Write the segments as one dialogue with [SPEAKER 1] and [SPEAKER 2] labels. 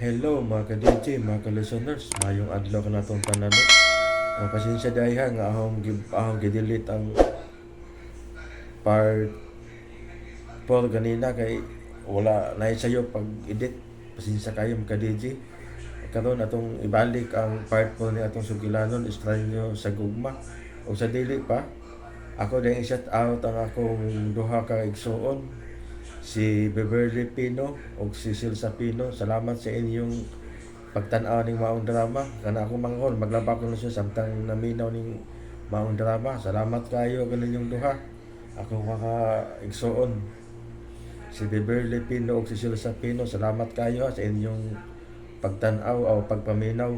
[SPEAKER 1] Hello mga ka-DJ, mga ka-listeners, mayong adlaw kanatong tanan, no? Pasensya diay ha nga ahong gi-delete ang part 4 ganina kay wala na sayo pag-edit. Pasensya kayo, mga ka-DJ. Karon atong ibalik ang part 4 ni atong sugilanon, Estranyo sa Gugma. O sa dili pa, ako din i-shout out ang akong duha ka igsuon, si Beverly Pino o si Silsa Pino. Salamat sa inyong pagtan-aw ning maong drama. Kana ako manghol, maglaba ko na siya samtang naminaw ning maong drama. Salamat kayo kaninyong duha. Ako mga igsuon, si Beverly Pino o si Silsa Pino. Salamat kayo sa inyong pagtan-aw o pagpaminaw.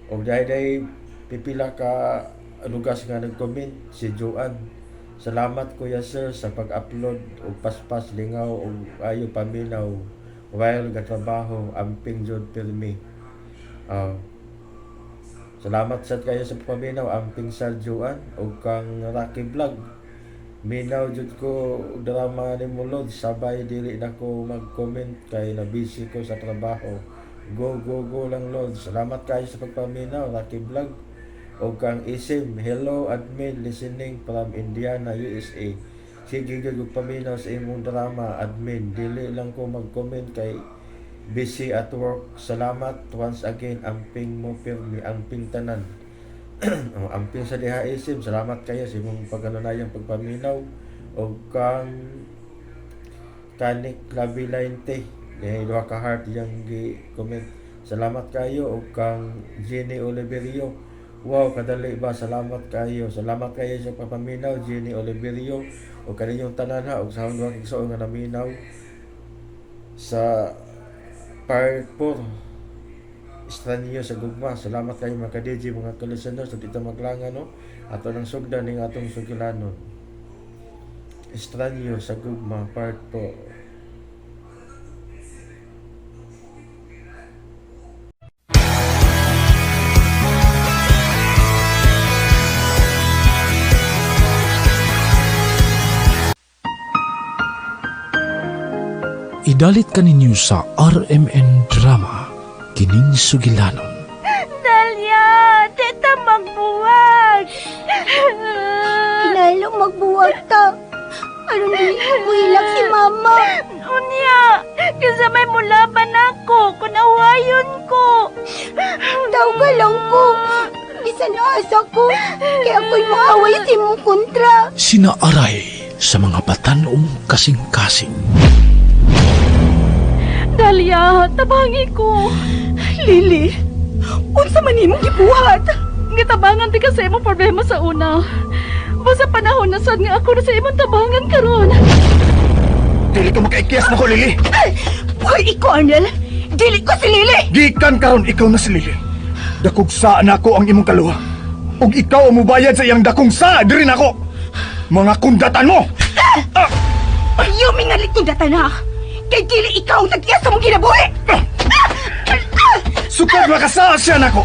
[SPEAKER 1] O dahil pipila ka lugas nga nag-comment, si Joanne. Salamat, Kuya Sir, sa pag-upload og paspas lingaw og ayo paminaw while gatrabaho, amping jud pirmi. Oh. Salamat sad kayo sa paminaw, amping sa Joanne og kang Rocky Vlog. Minaw jud ko og drama ni Mulod, sabay dili na ko mag-comment kay na busy ko sa trabaho. Go go go lang, Lord. Salamat kayo sa pagpaminaw, Rocky Vlog. O kang Isim, hello admin, listening from Indiana, USA. Sige gyud og paminaw sa imong drama, admin. Dili lang ko mag-comment kay busy at work. Salamat once again, amping mo pirmi, amping tanan. Oh, amping sa diha, Isim. Salamat kayo sa imong pagkanunayang pagpaminaw. O kang Kanik Labilainte, dihay duha ka heart yang gi-comment. Salamat kayo. Og kang Jenny Oliverio. Wow, kadali ba? Salamat kayo. Salamat kayo sa papaminaw, Jenny Oliverio. O kaninyong tanan ha, og sa akong duha ka igsoon nga naminaw sa part 4, Estranyo sa Gugma. Salamat kayo, mga ka-DJ, mga ka-listeners. At ito maglanga, no? Ato nang sugdan ning atong sugilanon. Estranyo sa Gugma, part 4.
[SPEAKER 2] Idalit kaninyo sa RMN Drama, kining sugilanon.
[SPEAKER 3] Dalia, tita magbuwag.
[SPEAKER 4] Kinahanglan magbuwag ta. Aron dili muhilak si mama.
[SPEAKER 3] Unya, kinsa may mulaban ako kung awayon ko?
[SPEAKER 4] Tawga lang ko. Bisan asa ko, kaya ako'y maaway sa imong kontra.
[SPEAKER 2] Sinaaray sa mga batanong kasing-kasing.
[SPEAKER 3] Dalia, tabangi ko.
[SPEAKER 5] Lily, unsa man imong gibuhat?
[SPEAKER 3] Gitabangan ti ka sa imong problema sa una. Basta panahon na sad nga ako na sa imong tabangan karon.
[SPEAKER 6] Dili ka makaikiyas na ko, Lily.
[SPEAKER 5] Buhay iko, Arnel. Dili ko si Lily.
[SPEAKER 6] Gikan karon ikaw na si Lily. Dakog sa nako ang imong kaluha. Ug ikaw ang mubayad sa iyang dakong sa diri nako. Mga kundatan mo. Ah!
[SPEAKER 5] Ayaw mingalit kundatan ha. Kay dili ikaw ang tag-iya sa mong kinabuhi.
[SPEAKER 6] Sukad makasa siya nako.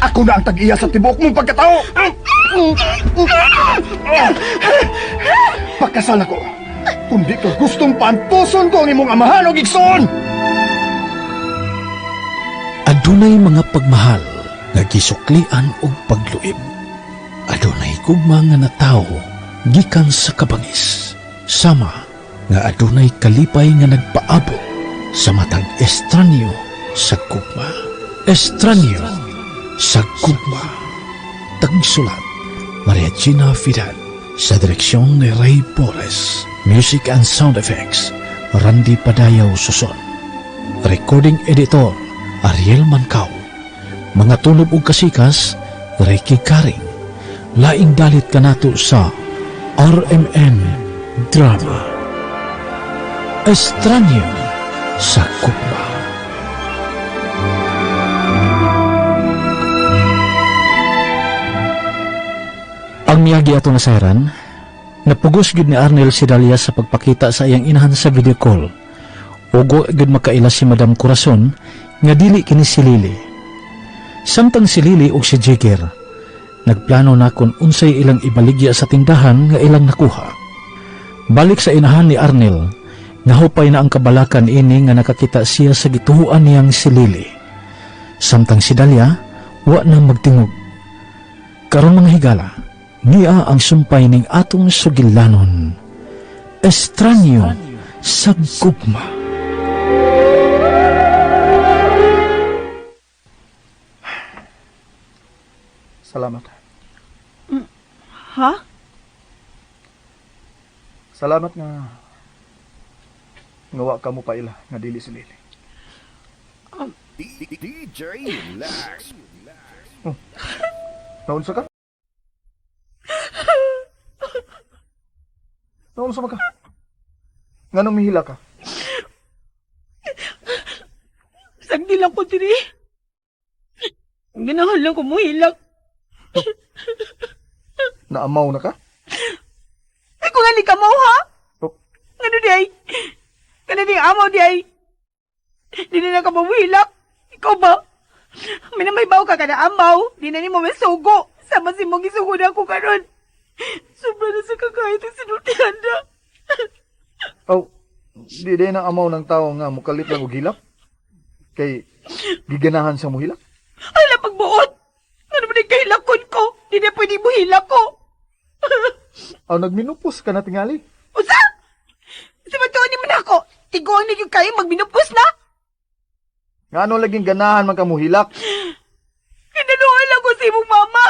[SPEAKER 6] Ako na ang tag-iya sa tibuok mong pagkatao. Pakasal ako. Kundi ka gustong paantuson ko ang imong amahan o igsoon.
[SPEAKER 2] Adunay mga pagmahal nga gisuklian og pagluib. Adunay gugma nga natawo gikan sa kabangis. Sama nga adunay kalipay nga nagpaabot sa matag estranyo sa gugma. Estranyo sa Gugma. Tagsulat, Maria Gina Fidal. Sa direksyon ni Ray Porres. Music and sound effects, Randy Padayaw Suson. Recording editor, Ariel Mancao. Mga tunob og kasikas, Ricky Karing. Laing dalit kanato sa RMN Drama. Estranyo sa Gugma. Ang miyagi ato nga sayran, napugos gyud ni Arnel si Dalia sa pagpakita sa iyang inahan sa video call. Ugo gyud makaila si Madam Corazon nga dili kini si Lily. Samtang si Lily ug si Jigger nagplano na kung unsay ilang ibaligya sa tindahan nga ilang nakuha. Balik sa inahan ni Arnel, Nahupay na ang kabalakan ini nga nakakita siya sa gituoan niyang si Lily. Samtang si Dalia, wa na magtingog. Karon mga higala, niya ang sumpay ning atong sugilanon. Estranyo sa gugma.
[SPEAKER 6] Salamat.
[SPEAKER 5] Ha?
[SPEAKER 6] Salamat nga nga wa ka mo paila nga dili si Lily. Oh. Naunsa ka? Naunsa man ka? Nganong mihila ka?
[SPEAKER 5] Sagdi lang ko diri. Ganahan lang ko mohilak.
[SPEAKER 6] Naamaw na ka?
[SPEAKER 5] Ay, kung ali ka mo, ha?
[SPEAKER 6] Oh.
[SPEAKER 5] Ngano di ay? Kana di amaw di ay? Di na ka mamuhilak. Ikaw ba? May na may baw ka kada amaw. Di na ni mo masugo. Sama si mong isugo na ako karon. Sobra na sa kakayot ang sinultihan na.
[SPEAKER 6] Oh, di di na amaw ng tao nga mukalit lang og hilak. Kay giganahan sa muhilak.
[SPEAKER 5] Ala, pagbuot! Ano ba kahilakon ko? Di na pwede muhilak ko.
[SPEAKER 6] Aw, nagminupos ka na tingali.
[SPEAKER 5] Usa! Sa matuon ni mo na ako, tiguang na yung kayo magminupos na.
[SPEAKER 6] Nga ano laging ganahan man ka muhilak?
[SPEAKER 5] Kinaluan lang ko sa imong mama.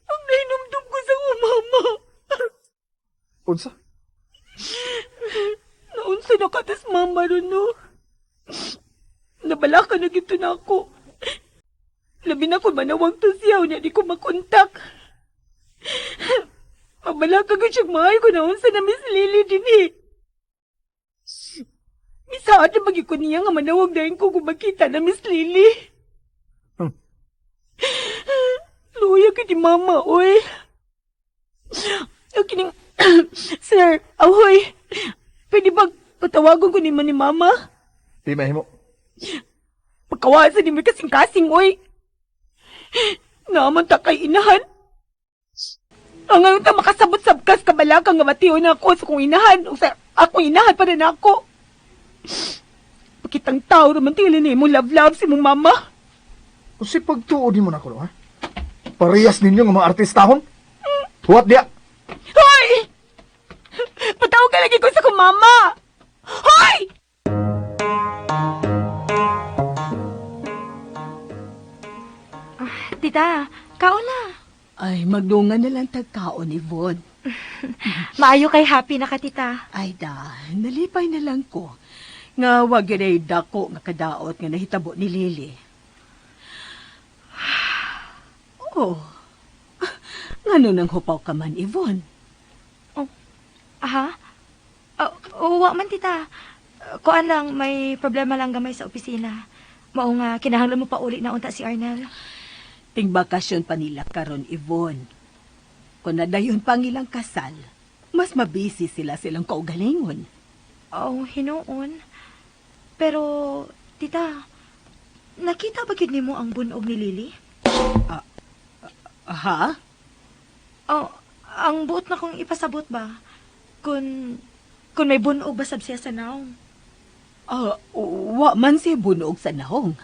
[SPEAKER 5] Ang nahinumdum ko sa akong mama.
[SPEAKER 6] Unsa?
[SPEAKER 5] Naunsa na katas mama ron, no? Nabala ka na gito na ako. Labi na ko manawag to siya, unya di ko makontak. Mabala ka gud siya maayo ko naunsa na Miss Lily din eh. Misaad na bagi ko niya nga manawag dahil ko kung makita na Miss Lily. Luya ka ni mama, oy. Ang kining... Sir, ahoy. Pwede ba patawagon ko ni ni mama?
[SPEAKER 6] Di mahimo.
[SPEAKER 5] Pagkawasan ni mo kasing-kasing, oy. Naaman ta kay inahan. Ang ngayon ta makasabot sabkas kabalaka nga matiyo na ako sa kong inahan. O sa akong inahan pa rin ako. Pakitang tao raman tila ni mo love-love si mong mama.
[SPEAKER 6] Kung si pagtuo di mo na ko, ha? Parehas ninyo nga mga artistahon? Huwat diya!
[SPEAKER 5] Hoy! Patawag ka lagi ko sa kong mama! Hoy!
[SPEAKER 3] Tita, kaon na.
[SPEAKER 5] Ay, magdungan na lang tagkaon, Yvonne.
[SPEAKER 3] Maayo kay happy na ka, tita.
[SPEAKER 5] Ay da, nalipay na lang ko. Nga wag yun ay dako nga kadaot nga nahitabo ni Lily. Oh, ngano nang hupaw ka man, Yvonne?
[SPEAKER 3] Aha? Oh, wa man, tita. Kuan lang, may problema lang gamay sa opisina. Mao nga, kinahanglan mo pa uli na unta si Arnel.
[SPEAKER 5] Ting bakasyon pa nila karon, Yvonne. Kung nadayon pa ang ilang kasal, mas mabisi sila silang kaugalingon.
[SPEAKER 3] Oh, hinuon. Pero, tita, nakita ba gyud nimo ang bunog ni Lily?
[SPEAKER 5] Aha?
[SPEAKER 3] Oh, ang buot na kong ipasabot ba? Kung may bunog ba sab siya sa naong?
[SPEAKER 5] Ah, wa man si bunog sa nahong.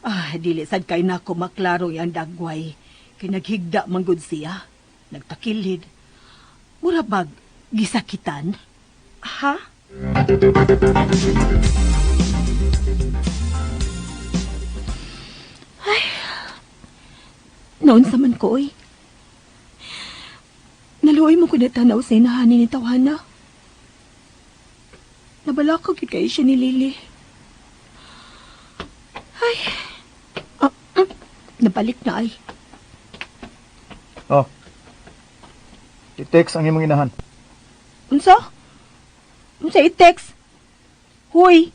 [SPEAKER 5] Ah, dili sad kay nako maklaro yang dagway. Kay naghigda man gud siya. Nagtakilid. Mura bag gisakitan.
[SPEAKER 3] Ha?
[SPEAKER 5] Noon sa man ko, oy. Naluoy mo ko na tanaw sa inahanin ni Tawana. Nabalaka gyud kay siya ni Lily. Ay. Nabalik na ay.
[SPEAKER 6] Oh. I-text ang imong inahan.
[SPEAKER 5] Unsa? Unsa i-text? Hoy,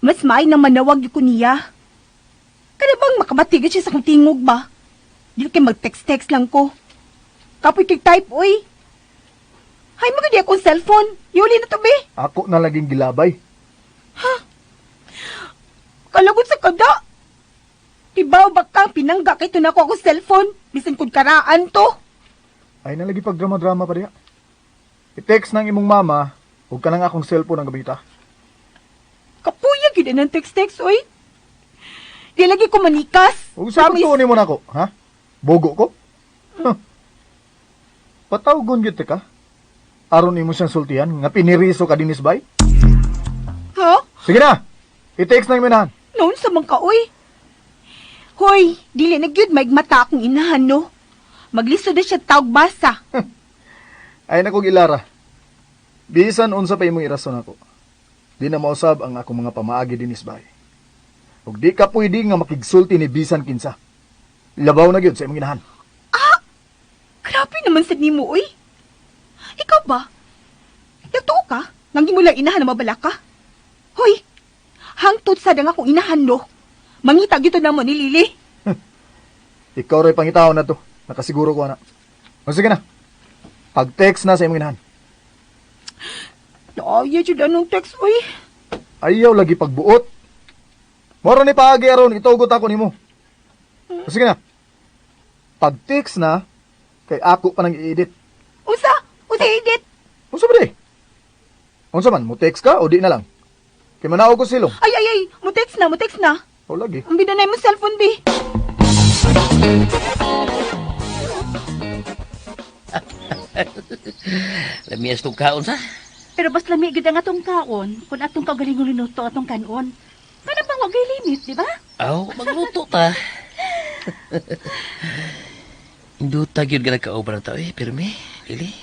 [SPEAKER 5] mas maay nang manawag ko niya. Kada bang makabatigid siya sa kong tingog ba? Di kay mag-text-text lang ko. Kapoy kay type, oy. Hay, magandi akong cellphone. Yuli na to, be.
[SPEAKER 6] Ako na laging gilabay.
[SPEAKER 5] Kalagot sa kada. Tibaw ba kang pinangga kay tunako akong cellphone? Bisan kung karaan to.
[SPEAKER 6] Ay na lagi pag drama-drama pa diya. I-text ng imong mama Huwag ka na nga akong cellphone ang gamita.
[SPEAKER 5] Kapuya gid ang text-text, oy. Di lagi ko manikas.
[SPEAKER 6] Huwag sa
[SPEAKER 5] Promise.
[SPEAKER 6] pagtuon mo na ako, ha? Bogo ko? Huh. Patawgon gyud ka. Aron nimo siyang sultihan nga piniriso ka dinis bay.
[SPEAKER 5] Ha?
[SPEAKER 6] Sige na. I-text na imong inahan.
[SPEAKER 5] Noon sa man ka, oy. Hoy, dili na gyud maigmata akong inahan, no? Maglisod na siya tawag basa.
[SPEAKER 6] Ay na kog ilara. Bisan unsa pa imong irason ako. Di na mausab ang akong mga pamaagi dinis bay. Ug di ka pwede nga makigsulti ni bisan kinsa. Labaw na gyud sa imong inahan.
[SPEAKER 5] Grabe naman sa nimo, oy. Ikaw ba? Nagtuo ka? Nang mo lang inahan na mabala ka? Hoy, hangtod sa dang akong inahan, no? Mangita gyud to namo ni Lily.
[SPEAKER 6] Ikaw ray pangitaon na to. Nakasiguro ko ana. O sige na. Pag-text na sa imong inahan.
[SPEAKER 5] Ay, jud anong text, oy.
[SPEAKER 6] Ayaw lagi pagbuot. Moro ni paagi aron itugot ako nimo. O sige na. Pag-text na kay ako pa nang i-edit.
[SPEAKER 5] Usa, usa edit.
[SPEAKER 6] Unsa ba di? Unsa man mo text ka o di na lang? Kay manaog ko silong.
[SPEAKER 5] Ay, ay, ay, mo text na, mo text na.
[SPEAKER 6] O lagi.
[SPEAKER 5] Ang binanay mo cellphone, bi.
[SPEAKER 7] Lamias tong kaon sa.
[SPEAKER 8] Pero bas lami gid ang atong kaon kung atong kaugalingon linuto atong kanon. Kana bang wagay limit, di ba?
[SPEAKER 7] Aw, magluto ta. Induta gyud ka nagkaobra ta eh, pirmi, Lili.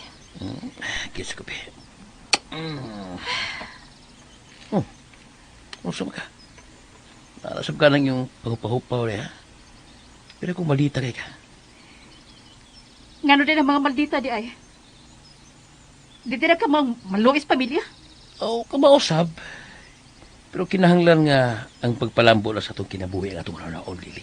[SPEAKER 7] Kiss ko be. Mm. Oh. Unsa man ka? Narasab ka lang yung paghupahupaw niya. Pero kung malita kay ka,
[SPEAKER 8] Ngano din ang mga maldita di ay. Di dira ka mang maluis pamilya.
[SPEAKER 7] aw, kamausab. Pero kinahanglan nga ang pagpalambo na sa atong kinabuhi ang atong ranaon, Lili.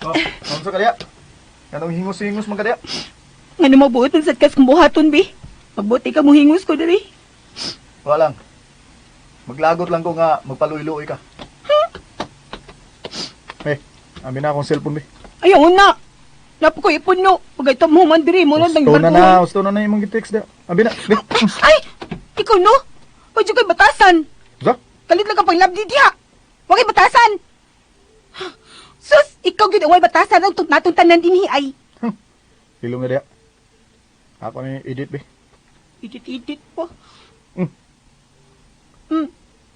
[SPEAKER 6] Oh, unsa ka diya? Kanang hingos-hingos man ka diya?
[SPEAKER 5] Ngano mabuot ang sadkas kong buhaton, bi. Magbuti ka mo hingos ko diri.
[SPEAKER 6] Wala lang. Maglagot lang ko nga magpaluy-luoy ka. Eh, amin na akong cellphone be.
[SPEAKER 5] Ay, una. Napo ko ipuno. Pagay mo man diri mo lang
[SPEAKER 6] Gusto na na, gusto na na imong gi-text diya. Abi na, be.
[SPEAKER 5] Ay, ikaw no. Pwede ko'y batasan.
[SPEAKER 6] Sa?
[SPEAKER 5] Kalit lang ka pang labdi diha. Wagay batasan. Sus, ikaw gyud ang way batasan ang natong tanan dinhi ay.
[SPEAKER 6] Hilong na diya. Ako na yung edit be.
[SPEAKER 5] Idit-idit pa.
[SPEAKER 6] Mm.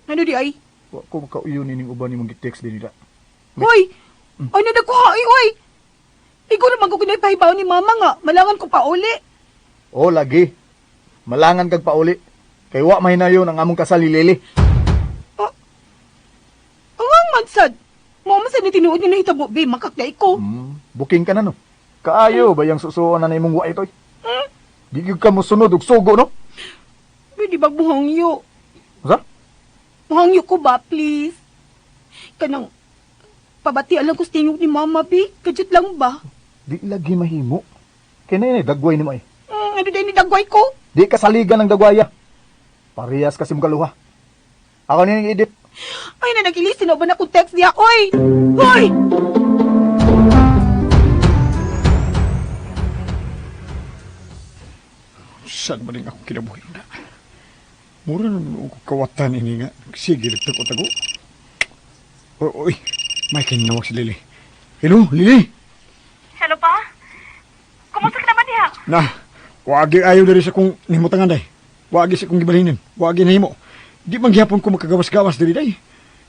[SPEAKER 5] Ano di ay?
[SPEAKER 6] Wa ko makauyon ining uban imong gi-text din nila.
[SPEAKER 5] Hoy! Ano na kuha ay oy? Ikaw naman ko kinay pahibaw ni mama nga. Malangan ko pa uli.
[SPEAKER 6] Oh, lagi. Malangan kag pauli. Kay wa mahinayon ang among kasal ni Lily.
[SPEAKER 5] Ang ang mansad. Mao man sad ni tinuod ni nahitabo be makakday ko.
[SPEAKER 6] Booking ka na no. Kaayo ba yang susuon na na imong wa itoy? Di gyud ka mosunod og sugo no?
[SPEAKER 5] Pwede ba buhangyo?
[SPEAKER 6] Unsa?
[SPEAKER 5] Buhangyo ko ba, please? Kanang pabati lang ko sa tingog ni mama be. Kadyot lang ba?
[SPEAKER 6] Di lagi mahimo. Kay na dagway nimo ay.
[SPEAKER 5] Ano din ni dagway ko?
[SPEAKER 6] Di ka saligan ng dagwaya. Parehas kasi mong kaluha. Ako na yung edit.
[SPEAKER 5] Ay na nag-ilisin na ba na kong text niya? Oy! Hoy!
[SPEAKER 9] Saan ba rin ako kinabuhi na? Mura naman ako kawatan ini nga. Sige, tago-tago. Oy, oy, may kinawag si Lily. Hello, Lily!
[SPEAKER 8] Hello pa? Kumusta ka naman diha?
[SPEAKER 9] Na, wagi ayaw diri sa kong nimutangan day. Wagi sa kong gibalinin. Wagi na himo. Di man gihapon ko makagawas-gawas diri day.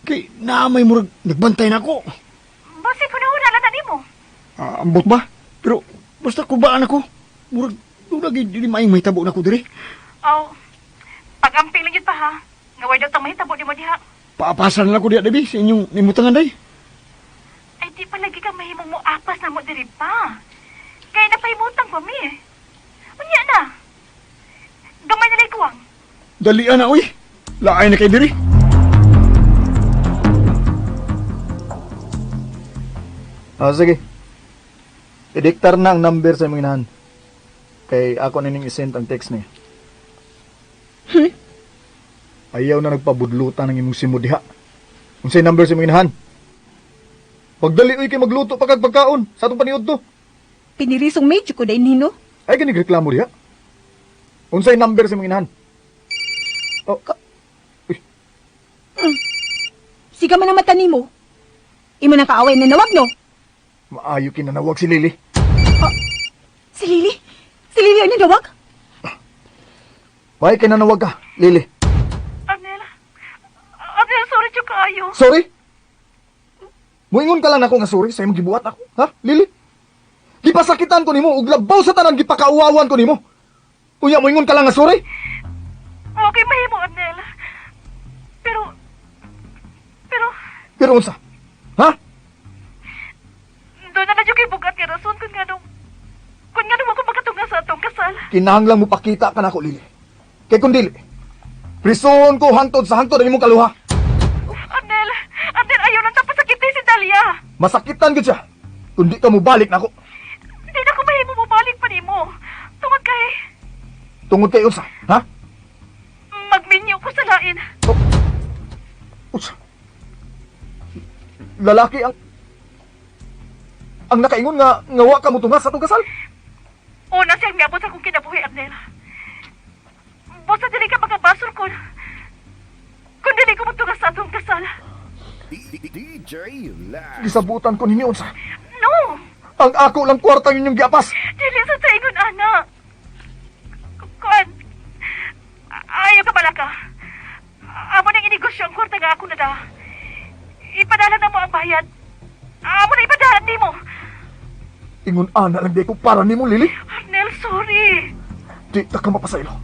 [SPEAKER 9] Kay na may murag nagbantay na ako.
[SPEAKER 8] Basi ko na una lang nimo.
[SPEAKER 9] Ah, ambot ba? Pero basta kubaan ako. Murag dula gid dili maayong mahitabo na ako diri.
[SPEAKER 8] Aw. Pag-amping lang yun pa ha. Nga way daw tang mahitabo nimo diha.
[SPEAKER 9] Paapasan na lang ko diha dabi sa inyong nimutangan day.
[SPEAKER 8] Ay di pa lagi ka mahimong mo apas na mo diri pa. Kay napahimutang pa mi. Unya na. Gamay na lang kuwang.
[SPEAKER 9] Dalian na oy. Laay na kay diri.
[SPEAKER 6] Ah, sige. Idiktar na ang number sa imong inahan. Kay ako na ning isend ang text niya. Ayaw na nagpabudlutan ng imong simo diha. Unsay number sa imong inahan? Pagdali oy kay magluto pa kag pagkaon sa atong paniudto.
[SPEAKER 5] Pinirisong medyo ko dahil nino.
[SPEAKER 6] Ay gani reklamo diha. Unsay number sa imong inahan? Oh,
[SPEAKER 5] Siga man ang mata nimo. Imo nang kaaway na nawag no.
[SPEAKER 6] maayo kinanawag si Lily.
[SPEAKER 5] Si Lily? Si Lily ang nanawag?
[SPEAKER 6] May kinanawag ka, Lily.
[SPEAKER 8] Arnel, Arnel, sorry jud kaayo.
[SPEAKER 6] Sorry? Muingon ka lang nako nga sorry sa imong gibuhat ako, ha? Lily? Gipasakitan ko nimo ug labaw sa tanan gipakauwawan ko nimo. Unya muingon ka lang nga sorry?
[SPEAKER 8] Okay, mahimo, Arnel. Pero, pero,
[SPEAKER 6] Pero unsa? Ha?
[SPEAKER 8] doon na na jud kay bugat nga rason kung nganong, kung nganong ako makatunga sa atong kasal.
[SPEAKER 6] Kinahanglan mo pakita ka nako, Lily. Kay kun dili, prisuhon ko hangtod sa hangtod ang imong kaluha.
[SPEAKER 8] Arnel, Arnel, ayaw lang tapos sakit si Dahlia.
[SPEAKER 6] Masakitan gid siya. Kun di ka mobalik nako.
[SPEAKER 8] Hindi na ko mahimo mobalik pa nimo. Tungod kay,
[SPEAKER 6] Tungod kay unsa? Ha?
[SPEAKER 8] magminyo ko sa lain.
[SPEAKER 6] Unsa? Lalaki ang nakaingon nga nga wa ka motunga sa atong kasal.
[SPEAKER 8] Una siyang miabot sa akong kinabuhi, Arnel. Busa dili ka makabasol kun. Kung dili ko motunga sa atong kasal.
[SPEAKER 6] Gisabutan ko ninyo unsa.
[SPEAKER 8] No!
[SPEAKER 6] Ang ako lang kwarta inyong giapas.
[SPEAKER 8] Dili sa saingon, ana. Kuan, ayaw ka bala ka. Amo nang inegosyo ang kwarta nga ako na da. Ipadala na mo ang bayad. Amo na ipadala nimo.
[SPEAKER 6] Ingon ana lang di ko para nimo Lily.
[SPEAKER 8] Arnel, sorry.
[SPEAKER 6] Di ta ka mapasaylo.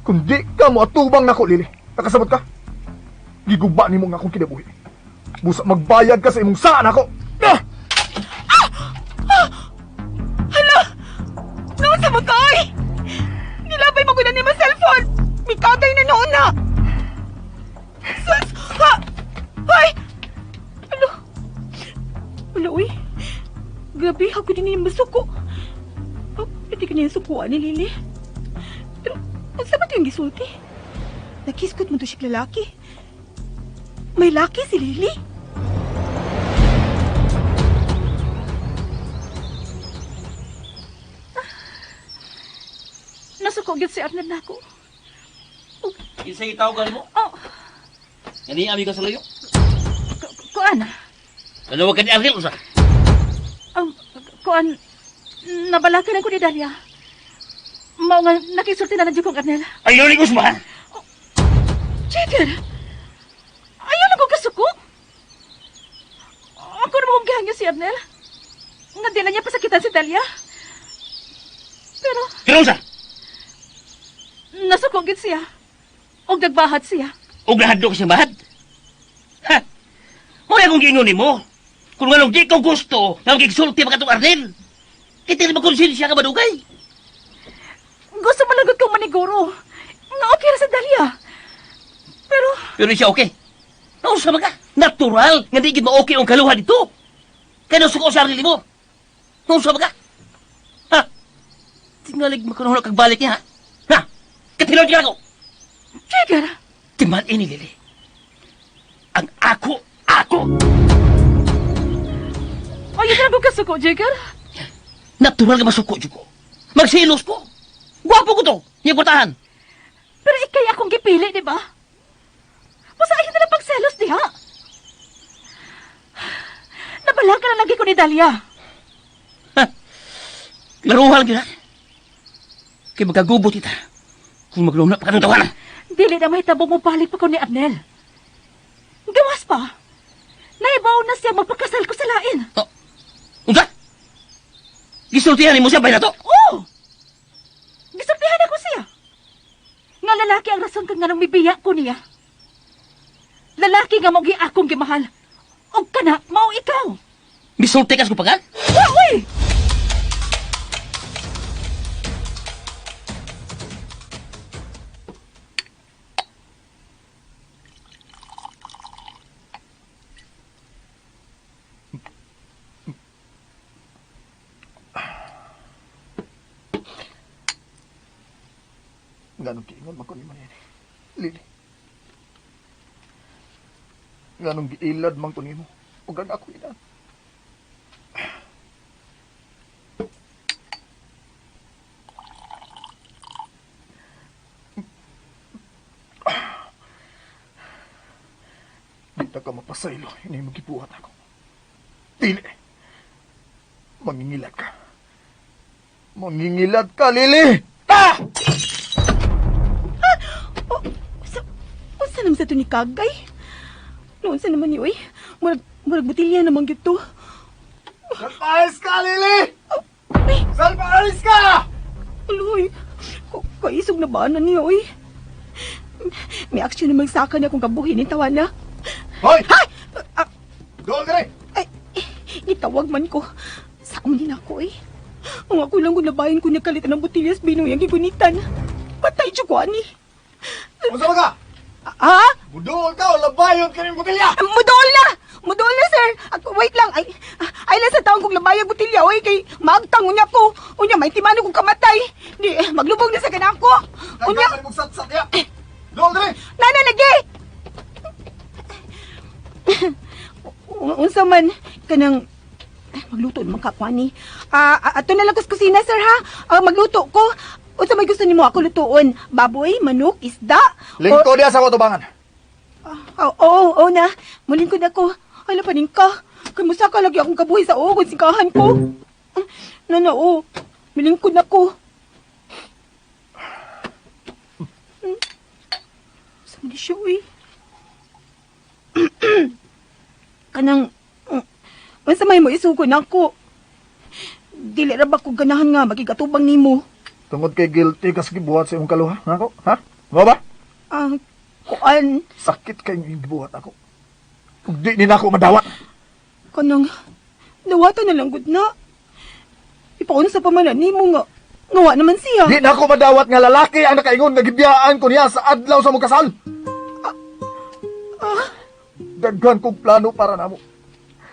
[SPEAKER 6] Kung di ka mo atubang nako Lily. Nakasabot ka? Giguba nimo nga akong kinabuhi. Busa magbayad ka sa imong saan ako. Ah!
[SPEAKER 5] Hala! Noon sa mo ka, oy! Nilabay mo ko na ni mo cellphone! Mikatay na noon na! Sus! Ha! Hoy! Alo! Alo, uy! Grabe, ako din yung masuko. Oh, pwede ka niya sukuan ni Lily. Pero, ang ba ito yung gisulti? Nakiskot mo to siya lalaki. May laki si Lily.
[SPEAKER 8] Nasuko gyud si Arnel nako.
[SPEAKER 7] Kinsa gitawagan mo?
[SPEAKER 8] Oh,
[SPEAKER 7] Ngani ami ka sa layo?
[SPEAKER 8] kuan.
[SPEAKER 7] Nanawag ka ni Arnel unsa?
[SPEAKER 8] Kuan, nabalakan ako ni Dahlia. Mao nga nakisulti na lang jud kong Arnel.
[SPEAKER 7] Ayaw ni Guzman.
[SPEAKER 8] Jigger! Ayaw na kong kasuko! Ako na mong gihangyo si Arnel. Nga di na niya pasakitan si Dahlia. Pero
[SPEAKER 7] Pero unsa?
[SPEAKER 8] nasuko gid siya. Og nagbahat siya.
[SPEAKER 7] Og nahadlok siya bahad. Ha? Mo akong giingon nimo. Kung nganong di ko gusto nga magigsulti pa katong Arnel. Kita ni makonsensya ka madugay.
[SPEAKER 8] Gusto malagot kong maniguro. Nga okay ra sa Dahlia. Pero
[SPEAKER 7] Pero siya okay. Nausa ba ka? Natural nga di gid ma-okay ang kaluha dito. Kay nasuko sa Arnel mo. Nausa ba ka? Ha? Tingalig makunuhon kag balik niya. Ha? Ha? Katilod ka ako.
[SPEAKER 8] Jigger,
[SPEAKER 7] Timan ini Lili. Ang ako, ako.
[SPEAKER 8] ayaw na kong kasuko, Jigger.
[SPEAKER 7] Natural nga masuko jud ko. Magsilos ko. Gwapo ko to. Iyang kwartahan.
[SPEAKER 8] Pero ikay akong gipili, di ba? Basta ayaw na lang pagselos diha. Nabalakan na lagi ko ni Dahlia.
[SPEAKER 7] Laruhan gyud ha. Kay magkagubot kita. Kung maglumna pa ka ng tawanan.
[SPEAKER 8] Dili na mahitabo mo balik pa ko ni Arnel. Gawas pa. Naibaw na siya magpakasal ko sa lain.
[SPEAKER 7] Oh. Unsa? Gisultihan nimo siya bay na to?
[SPEAKER 8] Oo! Gisultihan ako siya. Nga lalaki ang rason kang nganong mibiya ko niya. Lalaki nga mao akong gimahal. Og kana mao ikaw.
[SPEAKER 7] Gisulti ka sa kupagan?
[SPEAKER 8] Wa uy!
[SPEAKER 6] Nganong giingon man ko nimo niini. Lily. Nganong giilad man ko nimo ug ang ako ina. na ka mapasaylo, ini mo gibuhat ako. Dili. Mangingilad ka. Mangingilad ka, Lily! Ah!
[SPEAKER 5] Oh, unsa naman sa to ni Kagay? Noon sa naman ni oy. Murag botilya naman gyud to.
[SPEAKER 6] Salpaalis ka, Lily!
[SPEAKER 5] Ay,
[SPEAKER 6] Salpaalis ka!
[SPEAKER 5] Uloy. Kaisog na ba na niya oy? May aksyon na magsaka niya kung kabuhin ni tawana.
[SPEAKER 6] Hoy!
[SPEAKER 5] Hay! Ah,
[SPEAKER 6] Doon ka rin!
[SPEAKER 5] ay, gitawag man ko. Sa din ako eh. Ang ako lang kung labahin ko nagkalitan ng botilyas binoy ang gigunitan. Patay siya ko, ani.
[SPEAKER 6] Unsa ba ka?
[SPEAKER 5] Ha?
[SPEAKER 6] Budool ka o labayon ka ng botilya!
[SPEAKER 5] Mudol na! Mudol na, sir! Wait lang. Ay, ay lang sa taong kong labay ang botilya, oy, kay maagtang unya ko. Unya, may timano kong kamatay. Di, maglubog na sa kanako. Unya,
[SPEAKER 6] Nagkamal mong satsat ya! Doon ka rin!
[SPEAKER 5] nana lagi! Unsa man, kanang, magluto naman ka ko, ani. Ato na lang ko sa kusina, sir, ha? Magluto ko. Unsa may gusto nimo ako lutuon? Baboy, manok, isda?
[SPEAKER 6] Lingko diya sa kutubangan.
[SPEAKER 5] Oo, oo, oo na. Mulingkod ako. Ay, lapanin ka. Kay ka lagi akong kabuhi sa ugon sikahan ko. Nana, oo. Mulingkod ako. Sa man siya, uy. Kanang, unsa may mo isugod nako. Dili ra ba ko ganahan nga makigatubang nimo?
[SPEAKER 6] Tungod kay guilty ka sa gibuhat sa imong kaluha, nako, ha? Mo ba?
[SPEAKER 5] Ah, kuan,
[SPEAKER 6] Sakit kay imong gibuhat ako. Ug di ni nako madawat.
[SPEAKER 5] Kanang, dawatan na lang gud na. Ipaunsa pa man na nimo nga, ngawa naman siya.
[SPEAKER 6] Di nako madawat nga lalaki ang nakaingon nga gibiyaan ko niya sa adlaw sa mong kasal. Daghan kog plano para namo.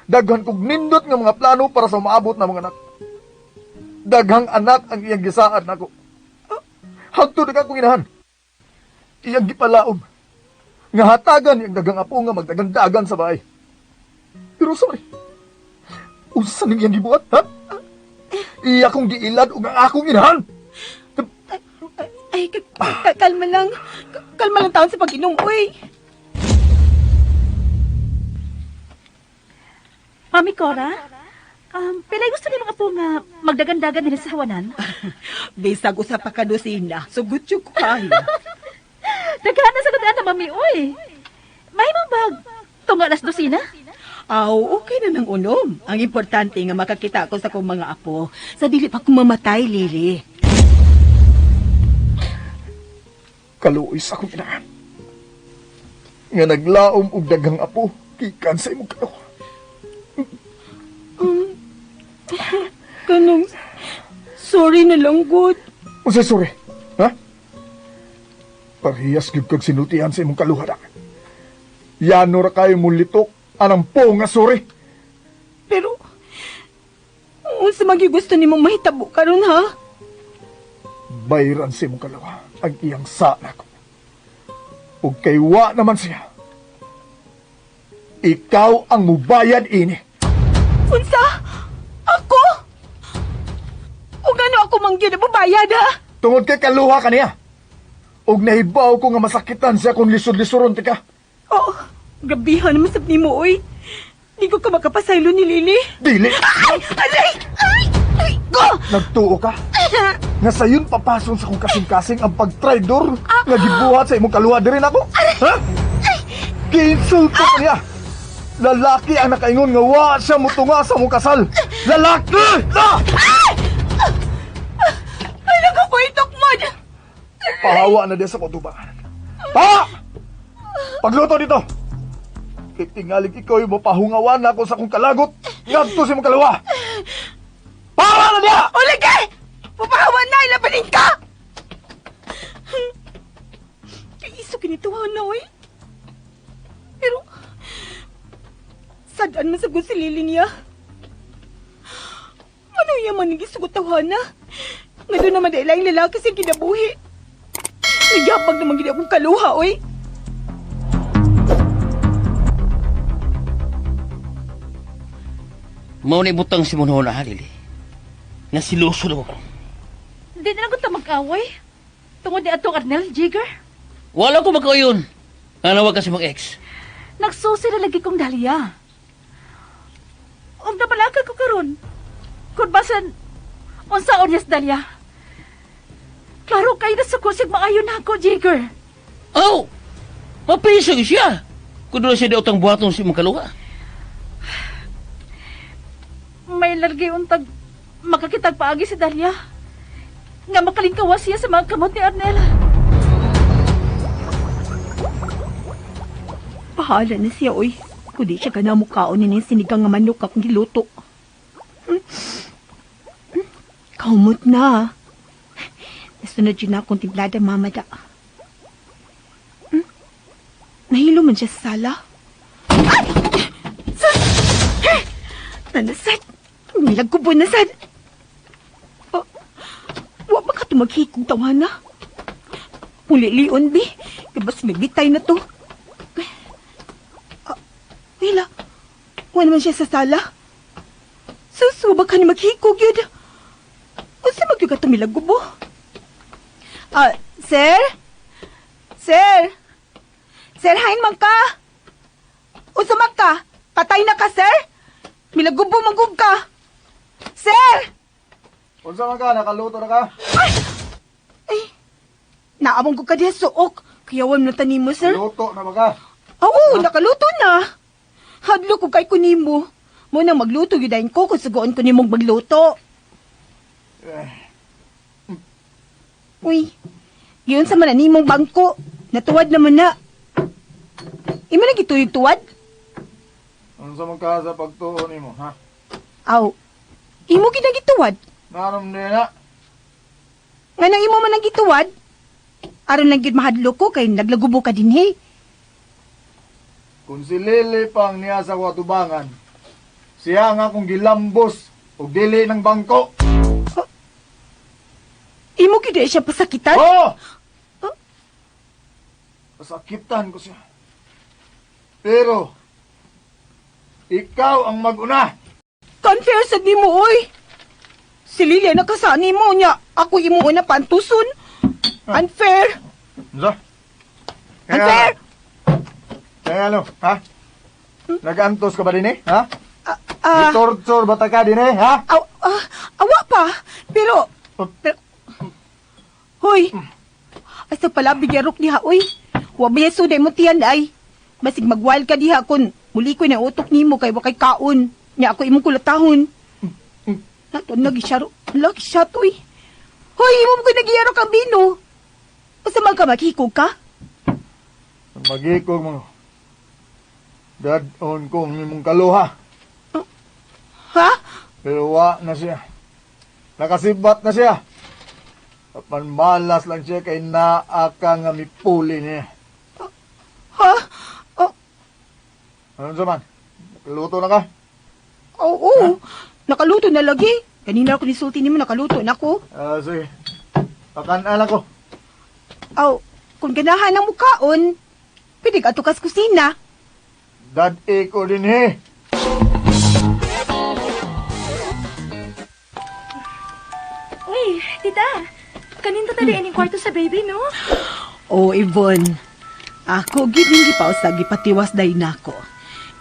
[SPEAKER 6] Daghan kog nindot nga mga plano para sa maabot na mga anak. Daghang anak ang iyang gisaad nako. Hangtod na akong inahan. Iyang gipalaom. Nga hatagan iyang daghang apo nga magdagang-dagan sa bahay. Pero sorry. Unsa ning iyang gibuhat, ha? Iya kong giilad ug ang akong inahan.
[SPEAKER 5] Ay, kalma lang. Kalma lang taon sa pag-inom, uy.
[SPEAKER 8] Mami Cora, pilay gusto ni mga po nga magdagandagan nila sa hawanan.
[SPEAKER 5] Bisag usa pa ka dosina. Sugot yung kayo.
[SPEAKER 8] Daghan na sa gudaan na, Mami, uy. Mahimong bag, tunga alas dosina?
[SPEAKER 5] Aw, okay na ng unom. Ang importante nga makakita ko sa kong mga apo. Sa dili pa kong mamatay, Lily.
[SPEAKER 6] Kaluoy sa akong inahan. Nga naglaom og daghang apo gikan sa imong kaluha.
[SPEAKER 5] Kanang, sorry na lang, good.
[SPEAKER 6] Unsay sorry? Ha? Parehas gyud kag sinultihan sa imong kaluha da. Yano ra kayo mo litok anang po nga sorry.
[SPEAKER 5] Pero, unsa man gyud gusto nimong mahitabo karon ha?
[SPEAKER 6] Bayran sa imong kaluha ang iyang sa nako. Ug kay wa naman siya. Ikaw ang mubayad ini.
[SPEAKER 5] Unsa? Ako? O gano ako mangyud na mubayad ha?
[SPEAKER 6] Tungod kay kaluha kaniya. Ug nahibaw ko nga masakitan siya kung lisod-lisoron tika.
[SPEAKER 5] Oh, grabihan naman sab nimo oy. Di ko ka makapasaylo ni Lily.
[SPEAKER 6] Dili.
[SPEAKER 5] Ay! Aray! Ay! Ay! Go!
[SPEAKER 6] Nagtuo ka? Nga sayon papason sa kong kasing-kasing ang pagtraidor nga gibuhat sa imong kaluha diri nako. Ha? Giinsulto ka niya. Lalaki ang nakaingon nga wa siya mutunga sa mong kasal. Lalaki! Ah!
[SPEAKER 5] Ay, nakapoy man!
[SPEAKER 6] Pahawa na diya sa kutubangan. Pa! Pagluto dito! Kay tingalig ikaw yung mapahungawan na ako sa kong kalagot. Ngadto sa imong kaluha. Pahawa na diya!
[SPEAKER 5] O lagi! Pupahawan na! Ilabanin ka! Kay iso kinituhan na, oy. Pero, sadaan man sagot si Lily niya. Ano iya man nagisugot tawahan na? Nga doon naman dahil ang lalaki siyang kinabuhi. Nagyapag naman gini akong kaluha, oy.
[SPEAKER 7] Mao ni butang si Monhona, ha, Lily? Nga siluso na ko.
[SPEAKER 8] Hindi na lang ko mag-away. Tungod ni atong Arnel, Jigger.
[SPEAKER 7] Wala ko magkauyon. Nga nawag ka sa mga ex.
[SPEAKER 8] Nagsusi na lagi kong Dahlia. Ug nabalaka ko karon. Kun basan unsaon niya si Dahlia. Klaro kay na suko siyag maayo na ako, Jigger.
[SPEAKER 7] Oh! Mapiso siya. Kung doon siya daw buhaton si imong kaluha.
[SPEAKER 8] May largi untag makakitag paagi si Dahlia. Nga makalingkawas siya sa mga kamot ni Arnel.
[SPEAKER 5] Bahala na siya, oy. Kundi siya ka na mukhaon ni sinigang nga manok akong giluto. Kaumot na. Nasunod yun na akong timplada, mama da. Nahilo man siya sa sala. Ay! Sus! Nanasad! Nilagkubo na sad! Oh, wa ba ka tumaghikog tawana? Ulilion, bi. Kabas may bitay na to. Wala. Wala naman siya sa sala. Sus, wa ba ka ni maghikog yun? Unsa magyud ka tumilagubo? Sir? Sir? Sir, hain man ka? Unsa man ka? Patay na ka, sir? Milagubo magug ka. Sir!
[SPEAKER 6] Unsa man ka, nakaluto na ka?
[SPEAKER 5] Ay! Naamong ko ka diha suok. Kaya wala na tanim mo, sir.
[SPEAKER 6] Luto na ba ka?
[SPEAKER 5] Oo, nakaluto na. Hadlo ko kay kunimo. Mo nang magluto gyud dayon ko kung sugoon ko nimong magluto. Uy, yun sa man nimong bangko. Natuwad naman na. Imo na gituyog tuwad?
[SPEAKER 6] Unsa man ka sa pagtuo nimo, ha?
[SPEAKER 5] Aw, imo gid ang gituwad.
[SPEAKER 6] Narom din na.
[SPEAKER 5] Nga nang imo man ang gituwad? Aron lang gyud mahadlo ko kay naglagubo ka dinhi.
[SPEAKER 6] Kung si Lily pang niya sa watubangan, siya nga akong gilambos og dili ng bangko.
[SPEAKER 5] Oh, imo gyud siya pasakitan?
[SPEAKER 6] Oh! Oh? Pasakitan ko siya. Pero, ikaw ang mag-una.
[SPEAKER 5] Confess sad nimo, oy. Si Lilia nakasani mo niya. Ako imo una pantuson. Unfair.
[SPEAKER 6] Unsa?
[SPEAKER 5] Unfair.
[SPEAKER 6] Kaya ano, ha? Nag-antos ka ba din eh, ha? Gitorture ba ta ka din eh, ha?
[SPEAKER 5] Awa pa. Pero, hoy. Asa pala bigyarok diha, oy. Wa ba suday mo tiyan ay. Basig magwild ka diha kun muli ko na utok nimo kay wa kay kaon. Nya ako imong kulatahon. Nato nagisyaro, lagi siya to eh. Hoy, imo mo ko nagyarok ang bino. Usa man ka maghikog ka?
[SPEAKER 6] Maghikog mo. Dad-on ko imong kaluha.
[SPEAKER 5] Ha?
[SPEAKER 6] Pero wa na siya. Nakasibat na siya. Apan malas lang siya kay naa ka nga mipuli niya.
[SPEAKER 5] Ha? Oh.
[SPEAKER 6] Ano sa man? Nakaluto na ka?
[SPEAKER 5] Oo. Ha? Nakaluto na lagi. Kanina ako nisulti nimo nakaluto na ko.
[SPEAKER 6] Sige. Pakan-an ako.
[SPEAKER 5] Aw, kung ganahan ang mukaon, pwede ka tukas kusina.
[SPEAKER 6] Dad-e ko din he.
[SPEAKER 3] Uy, tita. Kaninto tali ining kwarto sa baby, no?
[SPEAKER 5] Oh, Yvonne. Ako gid ning gipausag gipatiwas day nako.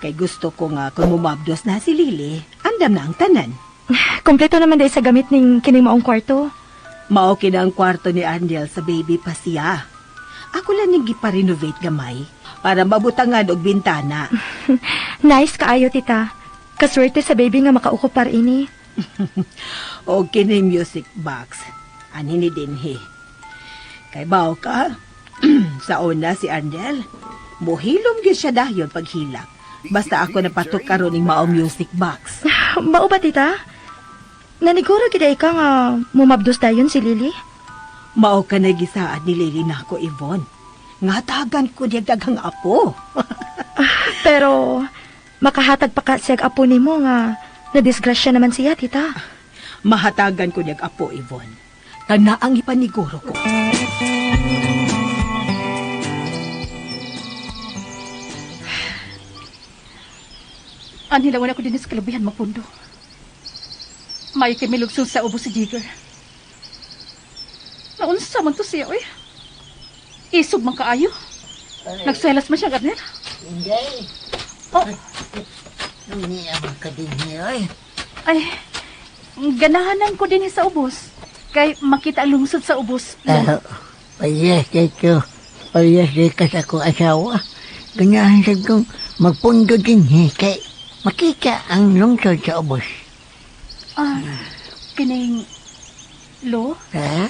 [SPEAKER 5] Kay gusto ko nga kung mumabdos na si Lily, andam na ang tanan.
[SPEAKER 3] Kompleto naman day sa gamit ning kining maong kwarto.
[SPEAKER 5] Mao kina ang kwarto ni Arnel sa baby pa siya. Ako lang ning gipa-renovate gamay para mabutangan og bintana.
[SPEAKER 3] Nice kaayo, tita. Kaswerte sa baby nga makaukopar ini.
[SPEAKER 5] Og kini music box. Ani ni dinhi. Kay bao ka, sa una si Arnel, muhilom gyud siya dayon paghilak. Basta ako napatok karon ning mao music box.
[SPEAKER 3] Mao ba, tita? Naniguro gid ay ka nga mumabdos dayon si Lily?
[SPEAKER 5] Mao ka nagisaad ni Lily nako, Yvonne. Nga tagan ko diya daghang apo.
[SPEAKER 3] Pero makahatag pa ka siyag apo nimo nga nadisgrasya naman siya, tita.
[SPEAKER 5] Mahatagan ko niyag apo, Yvonne. Kana ang ipaniguro ko.
[SPEAKER 8] Anhilawan ako din sa kalubihan mapundo. May kay milugsong sa ubo si Jigger. Naunsa man to siya, oy. Isog man kaayo. Nagsuelas man siya, Arnel.
[SPEAKER 10] Inday.
[SPEAKER 8] Oh.
[SPEAKER 10] Niya man ka din niya, oy.
[SPEAKER 8] Ay, ganahanan ko din sa ubos. Kay makita ang lungsod sa ubos.
[SPEAKER 10] Ah, parehas kay ko. Parehas kay ka sa akong asawa. Ganahan sa kong magpundo din eh, kay makita ang lungsod sa ubos.
[SPEAKER 8] Ah, kining Lo,
[SPEAKER 10] Ha?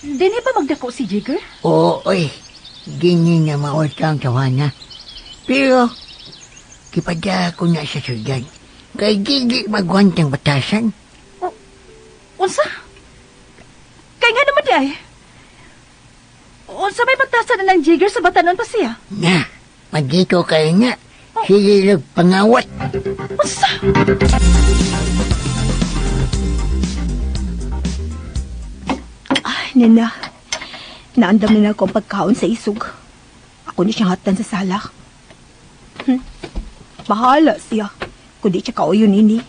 [SPEAKER 8] dini ba magdako si Jigger?
[SPEAKER 10] Oo, oy. Dini nga mautang tawana. Pero, kipadya ko na sa syudad. Kay dili magwantang batasan.
[SPEAKER 8] Unsa? Kay nga naman di ay. Unsa may batasan na ng Jigger sa batanon pa siya?
[SPEAKER 10] Na, magdito kayo nga. Sige lang pangawat.
[SPEAKER 8] Unsa?
[SPEAKER 5] Ay, nena. Naandam na na ako ang pagkaon sa isog. Ako ni siyang hatan sa sala. Bahala siya. Kundi siya kauyo nini.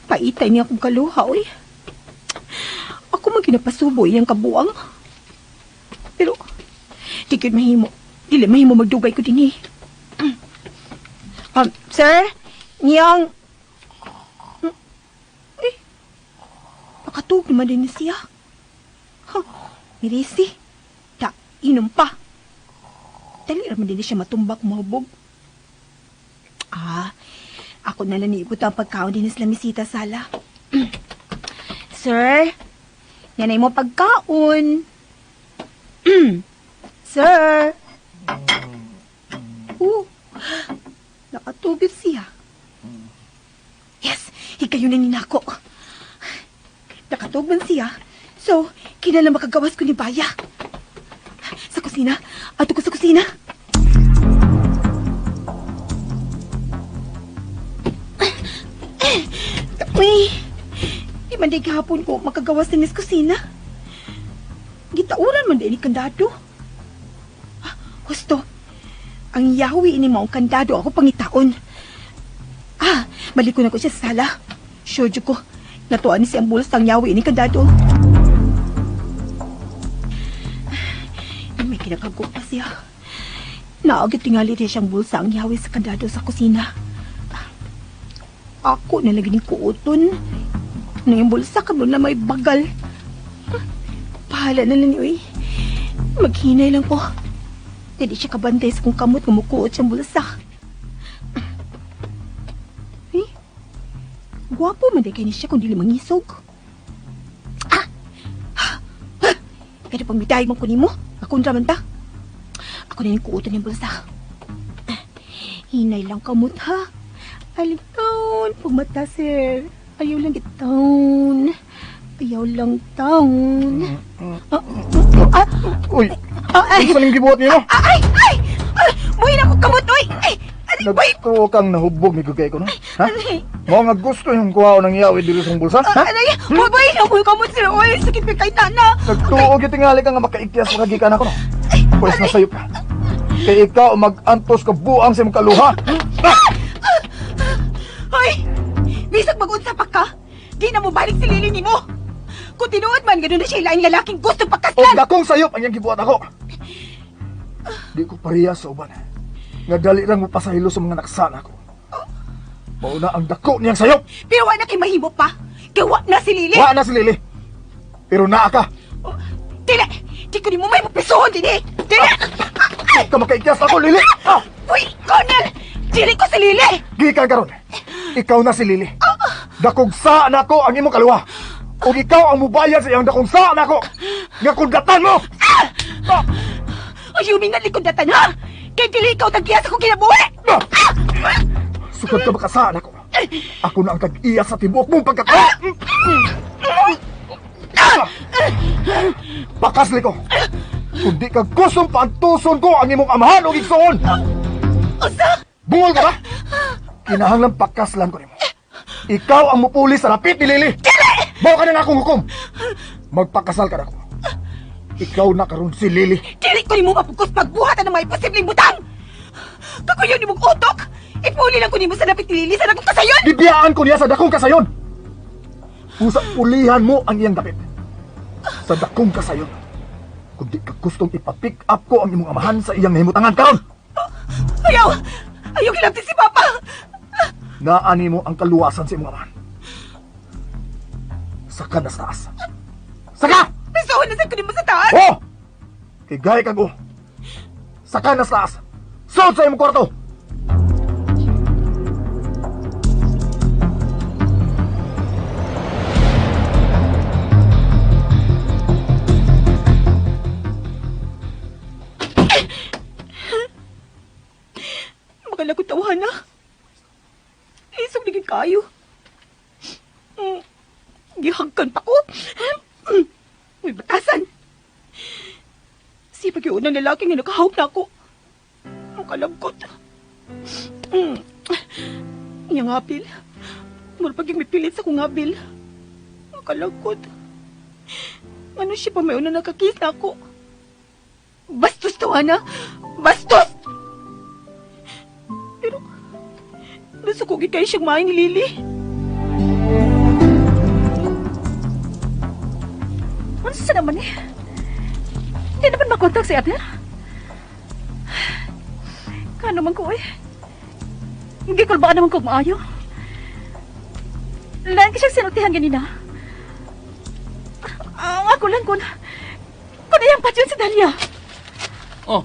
[SPEAKER 5] Paitay niya akong kaluha, oy. Ako man kinapasubo iyang kabuang. Pero, di gyud mahimo. Dili mahimo magdugay ko dinhi. Sir, niyang... Eh, nakatug naman din siya. Ha, mirisi. Ta, inom pa. Dali raman din siya matumbak mahubog. Ah, ako na lang niibot ang pagkaon din sa lamisita sala. Sir, yanay mo pagkaon. Sir. Nakatugid siya. Yes, higayon na ninako. Nakatug man siya. So, kinala makagawas ko ni Baya. Sa kusina. Ato ko sa kusina. Uy, di man di gihapon ko makagawas sa kusina. Gitauran man di ni kandado. Ah, husto. Ang yawi ini maong kandado ako pangitaon. Ah, balik ko na ko siya sa sala. Sure jud ko. Natuan ni siyang bulsa ang yawi ini kandado. Ay, may kinakago pa siya. Naagit tingali niya siyang bulsa ang yawi sa kandado sa kusina. Ako na lagi ni kuoton. Nang yung bulsa ka na may bagal. Pahala na lang ni uy. Maghinay lang ko. Dili siya kabantay sa kong kamot kumukuot siyang bulsa. Eh, gwapo man di kay ni siya kung dili mangisog. Ah! Ah! Pero pag mitay mo ko nimo, makontra man ta. Ako na yung kuoton yung bulsa. Hinay lang kamot ha. Alitaon, pagmata sir. Ayaw lang itaon. Ayaw lang taon. Ah, ah,
[SPEAKER 6] Uy,
[SPEAKER 5] ah, ay,
[SPEAKER 6] unsa ning gibuhat nimo?
[SPEAKER 5] ah, ay, ay! Ah, buhay na akong kamot, oy! Ay, ay, buhay!
[SPEAKER 6] Nagtuo kang nahubog ni gugay ko no? Ha?
[SPEAKER 5] Ay,
[SPEAKER 6] Mao nga gusto yung kuhaon ng yawi diri sa bulsa, ha?
[SPEAKER 5] ay, buhay, buhay na akong kamot, sir. Oy, sakit pa kay tana.
[SPEAKER 6] Nagtuo gyud tingali ka nga makaikyas makagikan ako no. Pwes na sayop ka. Kay ikaw ang mag-antos ka buang sa imong kaluha. Ah!
[SPEAKER 5] Hoy! Bisag mag-unsa pa ka, di na mo balik si Lily nimo. Kung tinuod man, ganun na siya ilaing lalaking gusto
[SPEAKER 6] Og
[SPEAKER 5] pagkaslan.
[SPEAKER 6] dakong sayop ang iyang gibuhat ako. Di ko pareha sa uban. Nga dali lang mo pasahilo sa mga naksana ko. Mauna ang dako niyang sayop.
[SPEAKER 5] Pero wa na kay mahimo pa. Kay wa na si Lily.
[SPEAKER 6] Wa na si Lily. Pero naa ka.
[SPEAKER 5] Oh, dili! Di ko nimo may mapisuhon dinhi. Dili!
[SPEAKER 6] Di ka makaikyas ako, Lily. Ah!
[SPEAKER 5] Uy, Colonel! Dili ko si Lily!
[SPEAKER 6] Gikan karon. Ikaw na si Lily. Dakog sa nako ang imong kaluha. Ug ikaw ang mubayad sa iyang dakong sa nako. Nga kundatan mo. Ah!
[SPEAKER 5] Ay, humingal ni kundatan, ha? Kay dili ikaw tag-iya sa kong kinabuhi!
[SPEAKER 6] Ah! Sukad ka makasaan ako. Ako na ang tag-iya sa tibuok mong pagkatao. Ah! Pakasli ko. Kung di ka gustong paantuson ko ang imong amahan o igsoon.
[SPEAKER 5] Usa!
[SPEAKER 6] Bungol ka ba? Kinahanglan pakaslan ko nimo. Ikaw ang mupuli sa rapit ni Lily.
[SPEAKER 5] Dili!
[SPEAKER 6] Mao ka na akong hukom. Magpakasal ka na ako. Ikaw na karon si Lily.
[SPEAKER 5] Dili ko nimo mapugos pagbuhat ng mga imposibleng butang! Kakuyon nimong utok! Ipuli lang ko nimo sa lapit ni Lily sa dakong kasayon!
[SPEAKER 6] Gibiyaan ko niya sa dakong kasayon. Usa pulihan mo ang iyang dapit. Sa dakong kasayon. Kung di ka gustong ipa-pick up ko ang imong amahan sa iyang nahimutangan karon.
[SPEAKER 5] Ayaw! Ayaw gilabti si Papa!
[SPEAKER 6] Naani mo ang kaluwasan sa imong amahan. Saka na sa taas. Saka!
[SPEAKER 5] Pisohan na sa kunin mo sa taas!
[SPEAKER 6] Oh! Kay gaya kag oh. Saka na sa taas. Sulod sa imong kwarto!
[SPEAKER 5] Makalagot tawahan na. Isog na kayo. Gihagkan pa ko. Uy, batasan. Sipag yung unang lalaki nga nakahawak na ako. Ang kalagkot. Iyang apil. Mura pag yung mipilit sa kong abil. Ang kalagkot. Ano siya pa may unang nakakis na ako. Bastos tawa na. Bastos! Pero, nasa ko kayo siyang maay ni Lily.
[SPEAKER 8] Unsa naman eh? Hindi naman makontak si Adel. Kano man ko eh. Hindi ko ba naman ko maayo. Lain ka siyang sinultihan ganina. Ang ako lang kun iyang patyon si Dahlia.
[SPEAKER 7] Oh.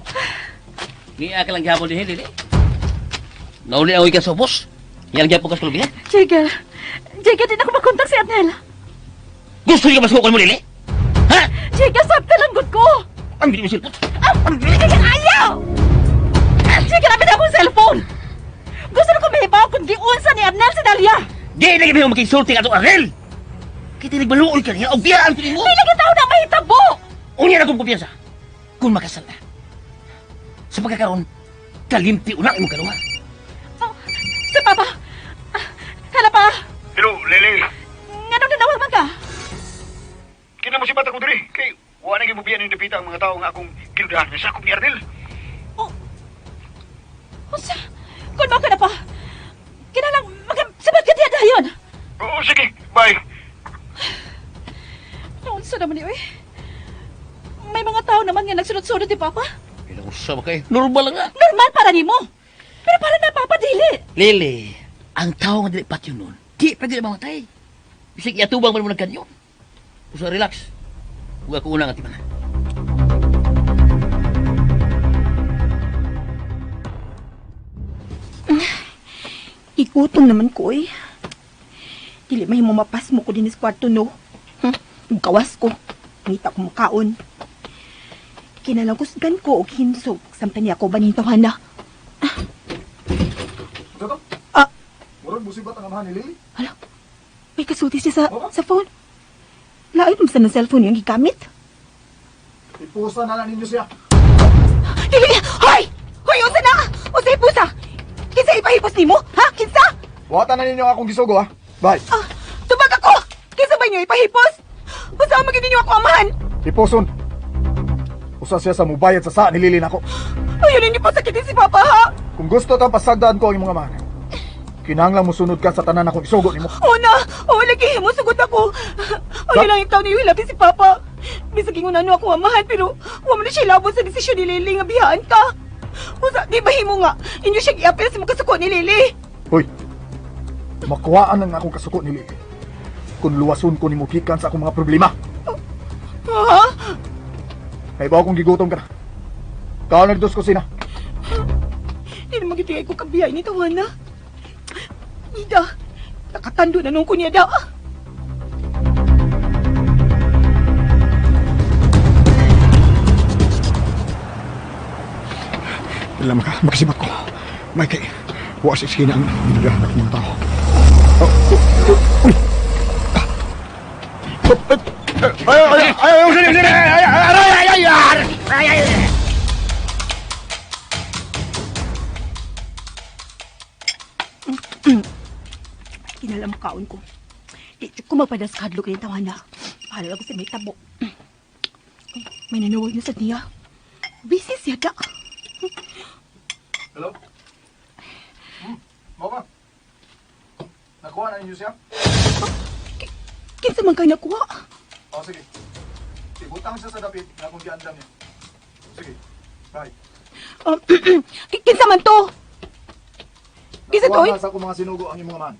[SPEAKER 7] Niya ka lang gihapon dinhi, Lily. Nauli ang ka sa ubos. Niya lang gihapon ka sa kulubihan.
[SPEAKER 8] Jigger. Jigger, di na ako makontak si Adnel.
[SPEAKER 7] Gusto niyo masukan mo, Lily? Ha?
[SPEAKER 8] Jigger, sabta lang gud ko.
[SPEAKER 7] Ang bilis mo cellphone.
[SPEAKER 8] Jigger, ayaw! Jigger, abi na akong cellphone. Gusto na ko mahibaw kung giunsa ni Adnel si Dahlia.
[SPEAKER 7] Di lagi mo makisulti atong Arnel. Kay tinig maluoy ka niya, o biyaan ko nimo.
[SPEAKER 8] Di lagi tao na mahitabo.
[SPEAKER 7] Unya na kong kumpiyansa. Kung makasal na. Sa pagkakaroon, kalimpi una imong kaluha.
[SPEAKER 8] Oh, si Papa. Hala pa.
[SPEAKER 9] Hello, Lily.
[SPEAKER 8] Nganong nanawag man ka?
[SPEAKER 9] Kinamusibat ako diri. Kay, wala na gibubiyan ni Dapita ang mga tao nga akong ginudahan nga sakop ni Arnel.
[SPEAKER 8] Oh. Unsa? Kung mao ka na pa. Kinalang magsabat ka diya dayon.
[SPEAKER 9] Oo, sige. Bye.
[SPEAKER 8] Unsa naman ni oy? May mga tao naman nga nagsunod-sunod ni Papa.
[SPEAKER 7] Kinausa ba kayo? Normal lang nga.
[SPEAKER 8] Normal para nimo. Pero para na Papa dili.
[SPEAKER 7] Lily, ang tao nga dili patyon nun, di pa dili mamatay. Bisig iatubang man mo ng kanyon. Usa relax. Huwag ako unang atiman.
[SPEAKER 5] Igutom naman ko eh. Dili may mapas mo ko din sa kwarto no. Gawas ko. Ngita ko mukaon. Kinalangkusgan ko og himsog samtang niya ako banintahan na.
[SPEAKER 6] Ito?
[SPEAKER 5] Ah.
[SPEAKER 6] Murag musibat ang amahan ni Lily.
[SPEAKER 5] Hala, may kasulti siya sa phone. Lain mo sa ng cellphone yung gigamit.
[SPEAKER 6] Ipusa na lang ninyo siya.
[SPEAKER 5] Lily! Hoy! Hoy, unsa na? Unsa hipusa? Kinsa ipahipos nimo? Ha? Kinsa?
[SPEAKER 6] Wata na ninyo ang akong gisugo, ha? Bye.
[SPEAKER 5] Ah, tubag ako! Kinsa ba inyo ipahipos? Unsa man gyud ninyo ako amahan?
[SPEAKER 6] Ipuson. Usa siya sa mubayad sa saa ni Lily nako.
[SPEAKER 5] Ayaw ninyo pasakitin si Papa, ha?
[SPEAKER 6] Kung gusto ka, pasagdaan ko ang imong amahan. Kinahanglan mo sunod ka sa tanan akong isugo nimo.
[SPEAKER 5] Oo na! Oo, lagi mo sugot ako. Ayaw lang yung taon niyo hilabi si Papa. Bisag ingon ano ako amahan, pero wa man na siya labot sa desisyon ni Lily nga bihaan ka. Usa, di ba himo nga? Inyo siya giapil sa makasuko ni Lily.
[SPEAKER 6] Hoy, makuhaan ang akong kasuko ni Lily. Kung luwason ko nimo gikan sa akong mga problema.
[SPEAKER 5] Ha?
[SPEAKER 6] Kay ba akong gigutom ka na? Kaon na dito sa kusina.
[SPEAKER 5] Di naman gitingay ko kabiyay ni Tawana. Ida, nakatando na nung kunya da.
[SPEAKER 9] Alam ka, makasibat ko. May kay, wa sa iskina ang ginudahan akong mga tao. Oh, oh, oh, uy! Ah. Oh, eh, eh, ay, ay, ay, ay, ay, ay, ay, ay, ay, ay, ay, ay, ay.
[SPEAKER 5] Kinalam kaon ko. Di ko magpadas kadlok ni Tawana. Bahala ko sa may tabo. Uy, may nanawag na sa niya. Busy siya da.
[SPEAKER 6] Hello? Mao ba? Nakuha na ninyo siya?
[SPEAKER 5] Kinsa man kayo nakuha?
[SPEAKER 6] Oh, sige. Ibutang siya sa dapit nga akong giandam niya. Sige. Bye.
[SPEAKER 5] Kinsa man to? Kinsa to,
[SPEAKER 6] Nakuha
[SPEAKER 5] oy?
[SPEAKER 6] na sa akong mga sinugo ang imong amahan.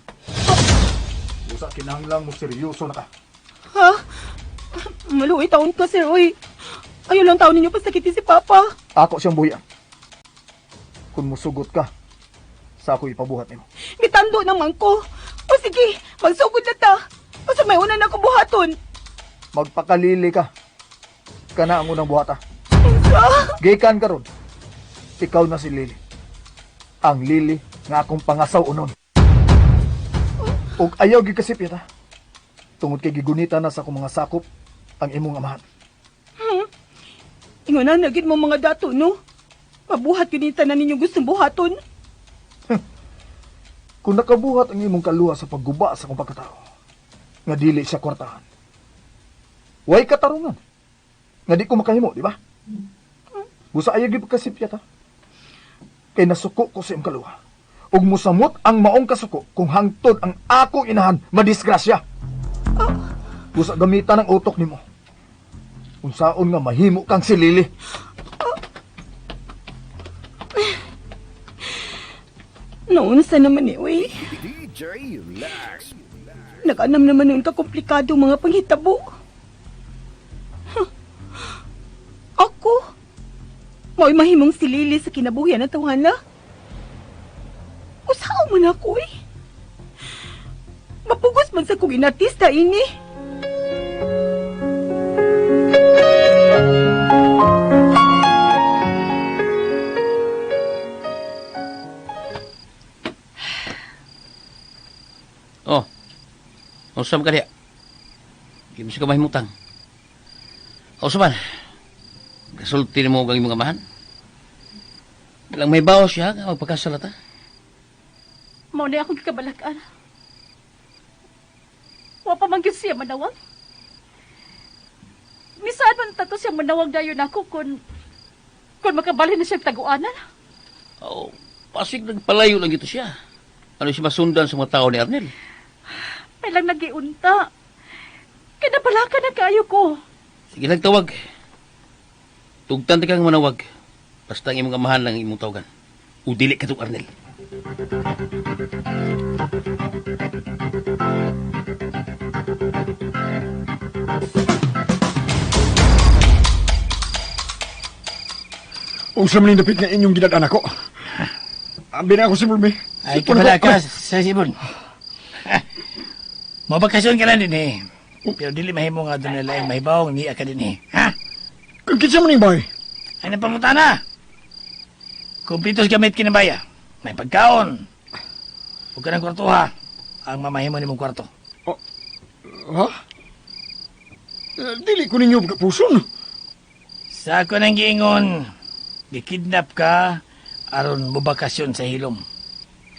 [SPEAKER 6] Usa kinahanglang mo seryoso na ka.
[SPEAKER 5] Ha? Maluoy taon ka, sir, oy. Ayaw lang taon ninyo pasakiti si Papa.
[SPEAKER 6] Ako siyang buhian. Kung musugot ka, sa ako ipabuhat nimo.
[SPEAKER 5] Mitando naman ko. O sige, magsugod na ta. O sa may una na ko buhaton.
[SPEAKER 6] Magpakalili ka. Kana ang unang buhata.
[SPEAKER 5] Unsa?
[SPEAKER 6] Gikan karon. Ikaw na si Lily. Ang Lily nga akong pangasaw unon. Ug ayaw gyud kasi pita. Tungod kay gigunita na sa akong mga sakop ang imong amahan.
[SPEAKER 5] Ingon na, nagid mo mga dato, no? Mabuhat yun yung tanan ninyo gustong buhaton.
[SPEAKER 6] Kung nakabuhat ang imong kaluha sa pagguba sa akong pagkatao, nga dili siya kwartahan. Way katarungan. Nga di ko makahimo, di ba? Busa ayaw gyud pagkasipyat, ha? Kay nasuko ko sa imong kaluha. Ug mosamot ang maong kasuko kung hangtod ang akong inahan madisgrasya. Busa gamitan ang utok nimo. Unsaon nga mahimo kang si Lily.
[SPEAKER 5] Naunsa naman eh, uy. Nag-anam naman noon ka komplikado mga panghitabo. Huh. Ako? Mao'y mahimong si Lily sa kinabuhian ng tawhana? Usaw man ako eh. Mapugos man sa kong inartista ini.
[SPEAKER 7] Oh. Unsa man ka diha? Di mo siya ka mahimutang. O man, kasulti nimo og ang imong amahan. Bilang may bawas siya, nga magpakasal ta.
[SPEAKER 8] Mao na akong gikabalakan. Wa pa man gyud siya manawag. Misaan man tato siya manawag dayon ako kung makabalhin na siya taguanan.
[SPEAKER 7] Oh, pasig nagpalayo lang gito siya. Ano siya masundan sa mga tao ni Arnel?
[SPEAKER 8] May lang nagiunta. Kinabalakan na kaayo ko.
[SPEAKER 7] Sige lang tawag. Tugtan ta kang manawag. Basta ang imong amahan lang imong tawagan. O dili ka Arnel.
[SPEAKER 9] Unsa man ning dapit nga inyong gidad-an ako? Abi na ako si Burme.
[SPEAKER 11] Ay, kabala ka sa Sibon. Mabakasyon ka lang din eh. Pero dili mahimo nga doon nila mahibawong niya ka din eh. Ha?
[SPEAKER 9] Kung kinsa man ning bay?
[SPEAKER 11] Ay, napangutana. Kumplitos gamit kinabaya. May pagkaon. Huwag ka ng kwarto ha. Ang mamahimo ni mong kwarto.
[SPEAKER 9] Oh, ha? Dili ko ninyo pagkapuson.
[SPEAKER 11] Sa ako nang giingon, gikidnap ka aron mobakasyon sa hilom.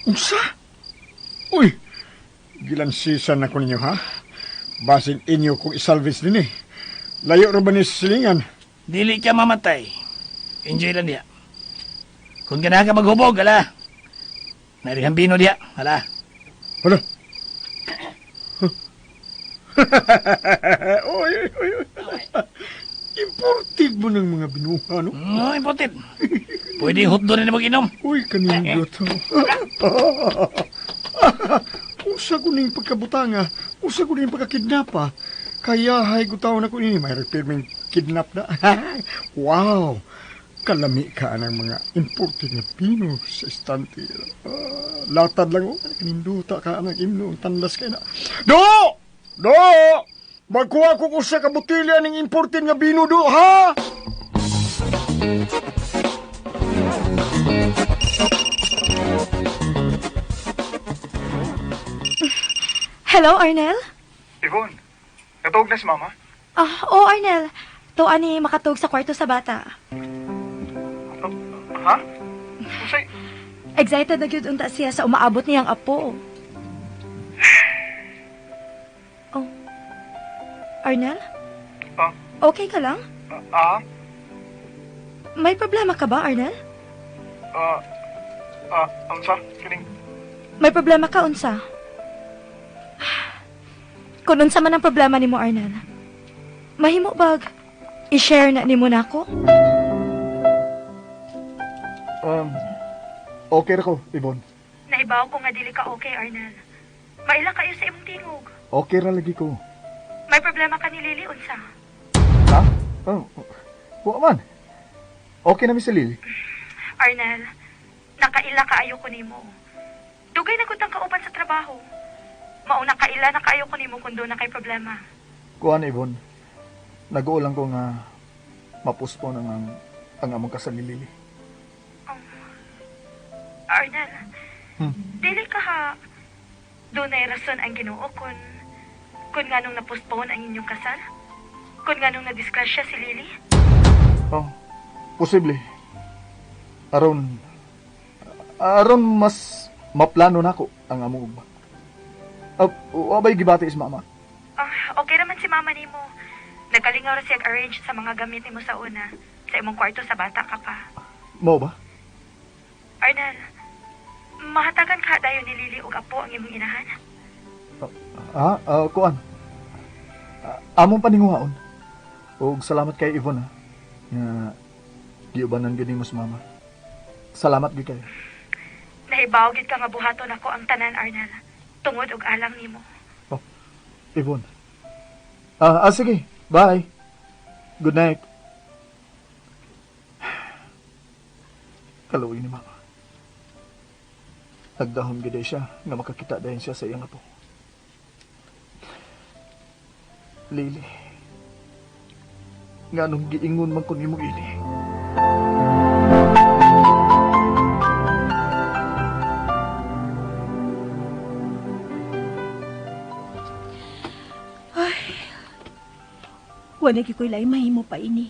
[SPEAKER 9] Unsa? Uy, gilansisan ako ninyo ha? Basin inyo kong isalvage din eh. Layo ra ba ni silingan?
[SPEAKER 11] Dili ka mamatay. Enjoy lang diya. Kung ganahan ka maghubog, ala. Narihang bino diya, ala.
[SPEAKER 9] Hala. Oy, oy, oy. Imported mo ng mga binuha, no?
[SPEAKER 11] No, imported. Pwede hotdog na mag-inom.
[SPEAKER 9] Uy, kanindot. Usa ko ning pagkabutanga, usa ko ning pagkakidnapa. Kaya hay ko taon ako ini, may repairman kidnap na. Wow! Kalami ka ng mga imported na pino sa istante. Latad lang, oh. Kaninduta ka ang imno, tanlas kay na. Do! Do! Magkuha ko usa ka botelya ning imported nga bino do, ha?
[SPEAKER 3] Hello, Arnel?
[SPEAKER 6] Yvonne, natawag na si Mama?
[SPEAKER 3] Ah, oo, Arnel. Tuan ni makatug sa kwarto sa bata.
[SPEAKER 6] Ha? Unsay?
[SPEAKER 3] Excited na gyud unta siya sa umaabot niyang apo. Oh. Arnel?
[SPEAKER 6] Ah?
[SPEAKER 3] Okay ka lang?
[SPEAKER 6] Ah?
[SPEAKER 3] May problema ka ba, Arnel?
[SPEAKER 6] Unsa? Kining
[SPEAKER 3] May problema ka, unsa? Kung unsa man ang problema nimo, Arnel. Mahimo bag, I-share na nimo nako?
[SPEAKER 6] Okay ra ko, Yvonne.
[SPEAKER 3] Naibaw ko nga dili ka okay, Arnel. Maila kayo sa imong tingog.
[SPEAKER 6] Okay ra lagi ko.
[SPEAKER 3] May problema ka ni Lily, unsa?
[SPEAKER 6] Ha? Oh, wa man. Okay na mi si Lily.
[SPEAKER 3] Arnel, nakaila kaayo ko nimo. Dugay na gud ang kauban sa trabaho. Mauna kaila na kaayo ko nimo kun doon na kay problema.
[SPEAKER 6] Kuan, Yvonne. Nag-uulang ko nga mapuspon ang among kasal ni Lily.
[SPEAKER 3] Arnel, dili ka ha. Doon ay rason ang Ginoo kun nganong na-postpone ang inyong kasal? Kun nganong na-disgrasya si Lily?
[SPEAKER 6] Oh, posible. Aron mas maplano nako ang among ugma. Wa ba'y gibati is mama?
[SPEAKER 3] Ah, okay naman si mama nimo. Nagkalingaw ra siya arrange sa mga gamit nimo sa una. Sa imong kwarto sa bata ka pa.
[SPEAKER 6] Mao ba?
[SPEAKER 3] Arnel, mahatagan ka dayon ni Lily og apo ang imong inahan?
[SPEAKER 6] Kuan. Among paninguhaon. Og salamat kay Yvonne ha. Nga giubanan gid nimo sa mama. Salamat gid kayo.
[SPEAKER 3] Nahibaw gid ka nga buhaton ako ang tanan, Arnel. Tungod og alang nimo.
[SPEAKER 6] Oh, Yvonne. Sige. Bye. Good night. Kaluoy ni mama. Nagdahom gid siya nga makakita dayon siya sa iyang apo. Lily. Nganong giingon man ko nimo ini.
[SPEAKER 5] Ay, wala gyud ko'y laing mahimo pa ini.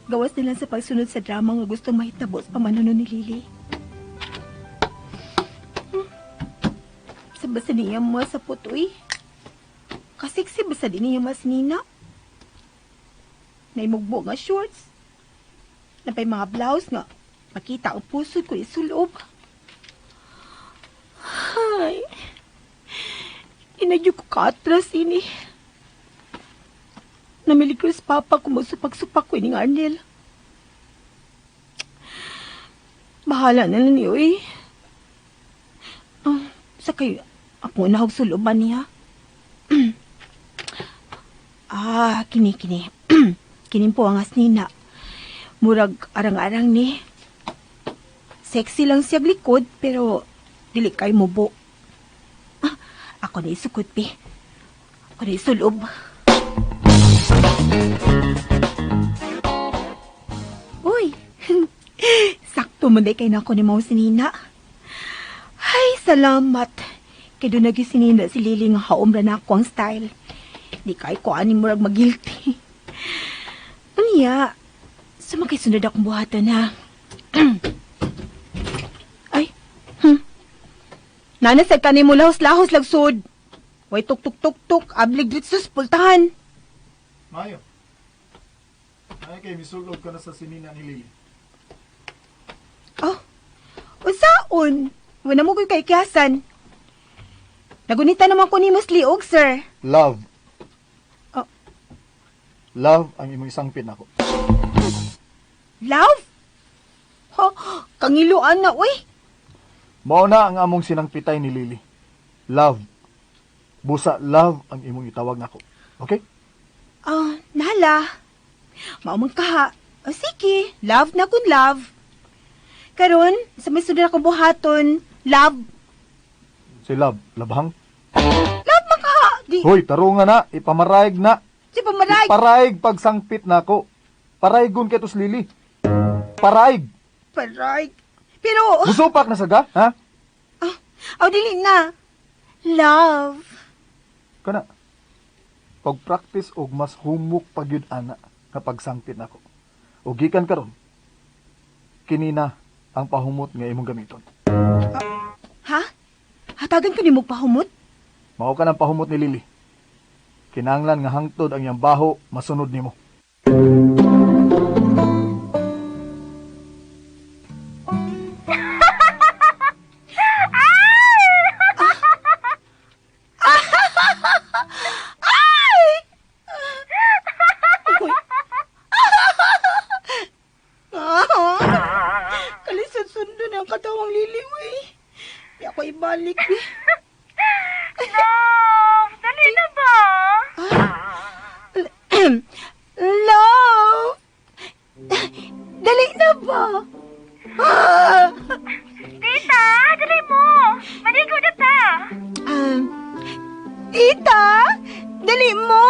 [SPEAKER 5] Gawas nila sa pagsunod sa drama nga gustong mahitabo sa pamananon ni Lily. Sa basta niya mo sa putoy. Kasiksi basta din niya mas nina. Naimugbo nga shorts. Napay mga blouse nga makita ang pusod ko isulob. Ay, inadyo ko kaatras ini. Namiligros papa kung magsupak-supak ko ini nga Arnel. Bahala na lang niyo eh. Sa kayo, ako na og suloban niya. Kini, kini. Kini po ang asnina. Murag arang-arang ni. Sexy lang siya likod, pero dili kay mubo. Ako na isukot, pi. Ako na isulob. Uy, sakto mo na kay na ako ni Mau si Nina. Ay, salamat. Kay doon naging si Nina si Lily nga haom ra na ako ang style. Di kay ko ani murag magilty. Unya, sumakay sunod akong buhatan ha. Ay, Nana sa kanin mo lahos-lahos lagsod. Way tuk tuk tuk tuk, ablig dritsos pultahan.
[SPEAKER 6] Mayo. Ay kay misulog ka na sa sinina ni Lily.
[SPEAKER 5] Oh, unsaon? Wala mo ko'y kaikyasan. Nagunita naman ko ni Mas Liog, sir.
[SPEAKER 6] Love.
[SPEAKER 5] Oh.
[SPEAKER 6] Love ang imong isang pinako.
[SPEAKER 5] Love? Ho, kangiluan na, uy.
[SPEAKER 6] Mao na ang among sinangpitay ni Lily. Love. Busa love ang imong itawag nako. Okay?
[SPEAKER 5] Nala. Maumang kaha. O, sige, love na kun love. Karon, sa may sunod akong buhaton, love.
[SPEAKER 6] Si love, labhang?
[SPEAKER 5] Love man kaha. Di.
[SPEAKER 6] Hoy, tarunga na, ipamaraig na.
[SPEAKER 5] Si pamaraig.
[SPEAKER 6] Iparaig pagsangpit nako. Paraigon kay tos Lily. Paraig.
[SPEAKER 5] Paraig. Pero
[SPEAKER 6] musupak na saga, ha?
[SPEAKER 5] Aw, dili na. Love.
[SPEAKER 6] Kana. Pag-practice og mas humok pagyud ana nga pagsangpit nako. Og gikan karon, kini na ang pahumot nga imong gamiton.
[SPEAKER 5] Ha? Hatagan ko nimo pahumot?
[SPEAKER 6] Mao ka ng pahumot ni Lily. Kinahanglan nga hangtod ang iyang baho masunod nimo.
[SPEAKER 5] Ay! Uy, Ibalik.
[SPEAKER 3] Love, dali na ba?
[SPEAKER 5] Love! Dali na ba? Ah!
[SPEAKER 3] Tita, dali mo. Maligo na ta.
[SPEAKER 5] Tita, dali mo.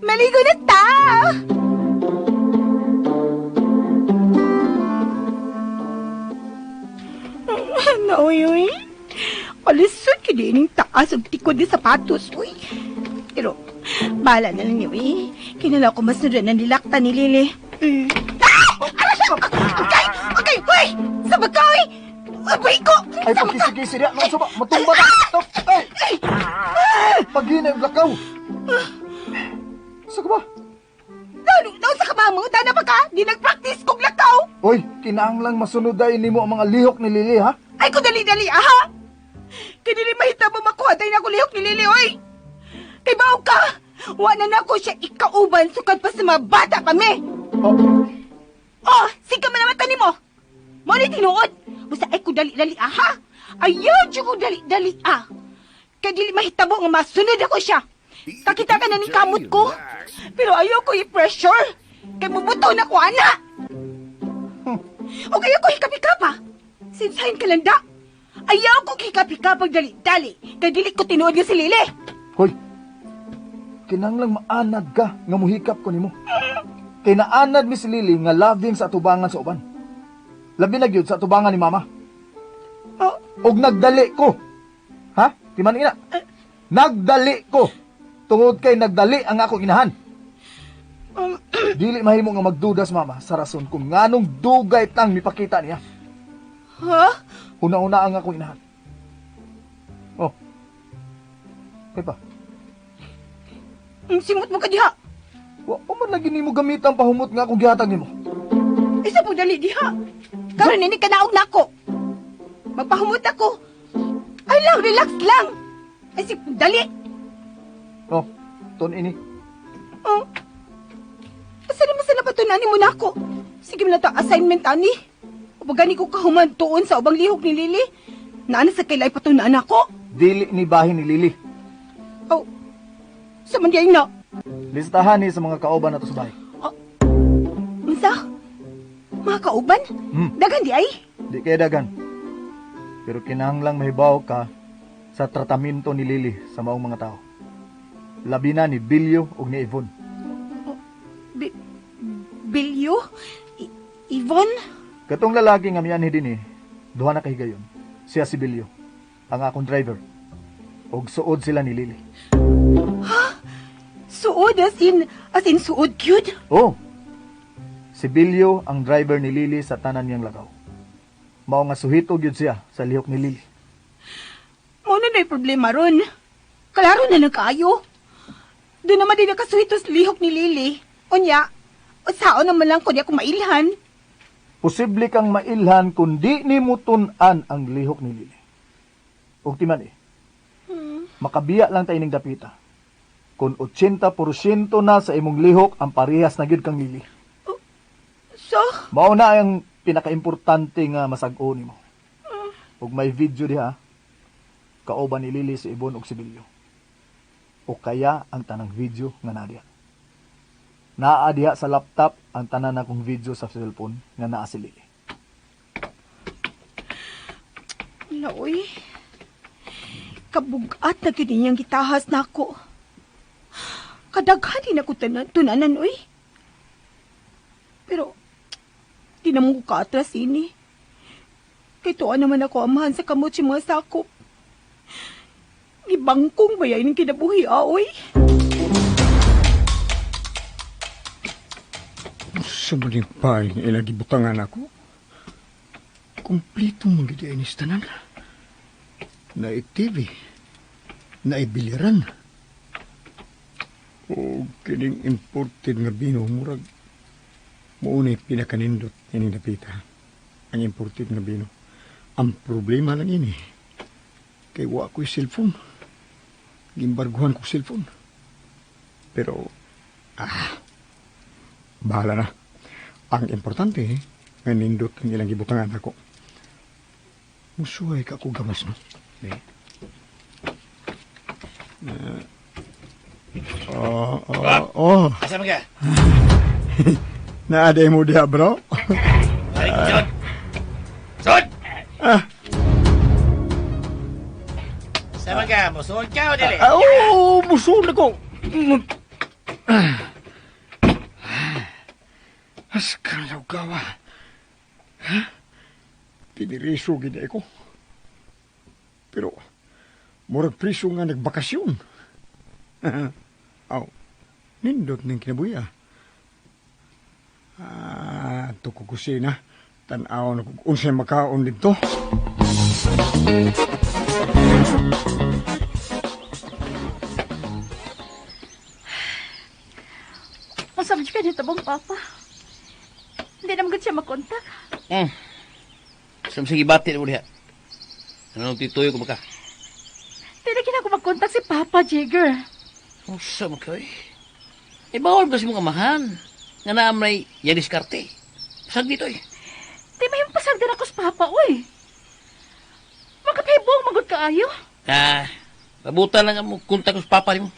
[SPEAKER 5] Maligo na ta. Naoy, uy. Alisod ka din yung taas og tikod ni sapatos, uy. Pero, bahala na lang niyo, uy. Kinala ko mas na nilakta ni Lily. Mm. Ah! Alas! Okay! Okay! Uy! Sabag ka, uy! Uy, ko!
[SPEAKER 6] Ay, pagkisi-kisi niya. No, suba, matumba na. Stop. Ay! Paghinay, lakaw. Sa ka ba?
[SPEAKER 5] Daw sa kamamo, dana pa ka? Di nag-practice kong lakaw!
[SPEAKER 6] Uy, kinahanglang masunod dahil nimo ang mga lihok ni Lily, ha?
[SPEAKER 5] Ay, ko dali-dali, aha! Kay dili mahita mo makuha dahil ako lihok ni Lily, oy! Kay baog ka! Wa na nako siya ikauban sukad pa sa mga bata pa mi!
[SPEAKER 6] Oh.
[SPEAKER 5] Oh, sige man naman tani mo! Mo ni tinuod! Basta ay ko dali-dali, aha! Ayaw jud ko dali-dali, ah! Kay dili mahitabo nga masunod ako siya! Kakita ka na ning kamot ko! Pero ayaw ko i-pressure! Kay mubuto na ko, ana! O kaya ko hikap-hikap, ah! Sinsahin ka lang da! Ayaw ko hikap-hikap pag dali-dali! Kay dili ko tinuod nga si Lily!
[SPEAKER 6] Hoy, kinahanglang maanad ka nga muhikap ko nimo. Kay naanad mi si Lily nga loving sa atubangan sa uban. Labi na gyud sa atubangan ni Mama.
[SPEAKER 5] Oh.
[SPEAKER 6] Og nagdali ko. Ha? Timan ina. Nagdali ko. Tungod kay nagdali ang akong inahan. Dili mahimo nga magdudas mama sa rason kung nganong dugay tang mipakita niya.
[SPEAKER 5] Ha?
[SPEAKER 6] Una-una ang akong inahan. Oh. Kay pa.
[SPEAKER 5] Simot mo ka diha.
[SPEAKER 6] Wa pa man lagi nimo gamitan pahumot nga akong gihatag nimo.
[SPEAKER 5] Isa pong dali diha. Karon nini kanaog nako. Magpahumot ako. Ay lang, relax lang. Ay si dali.
[SPEAKER 6] Oh, ton ini.
[SPEAKER 5] Oh. Asa naman sa napatunan mo nako? Sige mo na ta assignment ani. O gani ko kahuman tuon sa ubang lihok ni Lily. Naana sa kailay patunan ako.
[SPEAKER 6] Dili ni bahin ni Lily.
[SPEAKER 5] Oh. Sa man di ay na.
[SPEAKER 6] Listahan ni sa mga kauban nato sa bahay.
[SPEAKER 5] Unsa? Mga kauban? Daghan di ay?
[SPEAKER 6] Di kay dagan. Pero kinahanglang mahibaw ka sa tratamento ni Lily sa maong mga tao. Labi na ni Bilyo ug ni Yvonne.
[SPEAKER 5] Bilyo? Yvonne?
[SPEAKER 6] Katong lalaki nga mianhi dinhi, duha na kahigayon. Siya si Bilyo, ang akong driver. Og suod sila ni Lily.
[SPEAKER 5] Ha? Suod as in suod cute?
[SPEAKER 6] Oh. Si Bilyo ang driver ni Lily sa tanan niyang lakaw. Mao nga suhito gyud siya sa lihok ni Lily.
[SPEAKER 5] Mao na na'y problema ron. Klaro na lang kaayo. Doon naman din nakasuhito sa lihok ni Lily. Unya, usaon naman lang ko di ako mailhan.
[SPEAKER 6] Posible kang mailhan kung di nimo tun-an ang lihok ni Lily. Ug timan makabiya lang tayo ning dapita. Kung 80% na sa imong lihok ang parehas na gyud kang Lily.
[SPEAKER 5] So?
[SPEAKER 6] Mao na ang pinakaimportante nga masag-o nimo. Ug may video diha, kauban ni Lily si Yvonne ug si Bilyo. O kaya ang tanang video nga naa diha. Naa diha sa laptop ang tanan akong video sa cellphone nga naa si Lily.
[SPEAKER 5] Laoy. Kabugat na gyud niyang gitahas nako. Kadaghan din ako tunanan, oy. Pero, di na mo ko kaatras ini. Kay tuwa naman ako amahan sa kamot si mga sakop. Gibangkong bayay ng kinabuhi, oy.
[SPEAKER 9] Sa muling paing ilagibutangan ako. Kumplito mong gid ay tanan. Naay TV, naay biliran. O kining imported nga bino, murag maunay pinakanindot ining dapita. Ang imported nga bino. Ang problema lang ini, kay wa ko'y cellphone. Gimbarguhan ko cellphone. Pero, bahala na. Ang importante, nga nindot ang ilang gibutangan ako. Musuhay ka ako gamas, no?
[SPEAKER 7] Be.
[SPEAKER 9] Oh, oh, oh.
[SPEAKER 7] Asa man ka?
[SPEAKER 9] Naaday mo diha, bro.
[SPEAKER 7] Ay, sod! Sod!
[SPEAKER 9] Ah.
[SPEAKER 7] Sa man ka? Musuod ka o dili?
[SPEAKER 9] Ah, oh, busog na ko. As kalaw gawa. Ha? Piniriso gid ko. Pero murag priso nga nagbakasyon. Aw, nindot ning kinabuya. Ah, ato ko kusina. Tan-aw na kung unsay makaon dito.
[SPEAKER 3] Unsa man ka dito bang papa? Hindi naman gud siya makontak.
[SPEAKER 7] Hmm. Sa sige bati na mo diha. Ano tituyo ko ba ka?
[SPEAKER 3] Hindi na kina ko magkontak si Papa Jigger.
[SPEAKER 7] Usa man ka eh. Eh, bawal ba si mong amahan? Nga naamay ya diskarte. Sag dito eh.
[SPEAKER 3] Di may pasagdan ako sa Papa, uy. Makapahibong magod kaayo.
[SPEAKER 7] Ah, mabuta lang ang kontak ko sa papa nimo.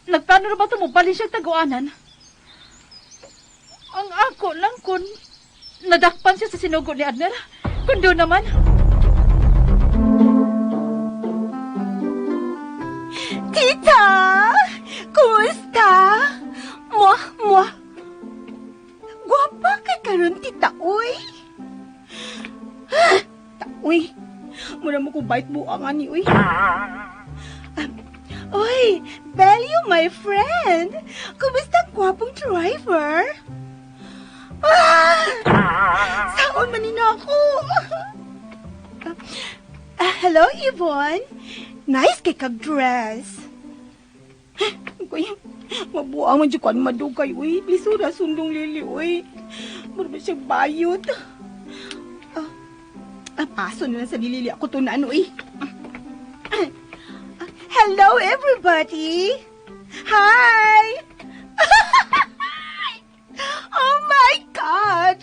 [SPEAKER 3] Nagplano na ba ito mo balin siyang taguanan? Ang ako lang kun nadakpan siya sa sinugo ni Adner. Kundo naman.
[SPEAKER 5] Tita! Kumusta? Mwah, mwah. Gwapa kay karon tita, uy. Ah, Ta, uy. Mura mo ko bite buang ani, uy. Ah, Uy, Bello, my friend. Kumusta ang gwapong driver? Ah! Saon man nina ako? Ah, hello, Yvonne. Nice kay kag dress. Kuy, mabuang man jud ko ang madugay uy. Lisura sundong lili uy. Mura ba siya bayot? Ah, ah, paso na lang sa lili ako to na ano uy. Ah, hello everybody. Hi. Oh my God.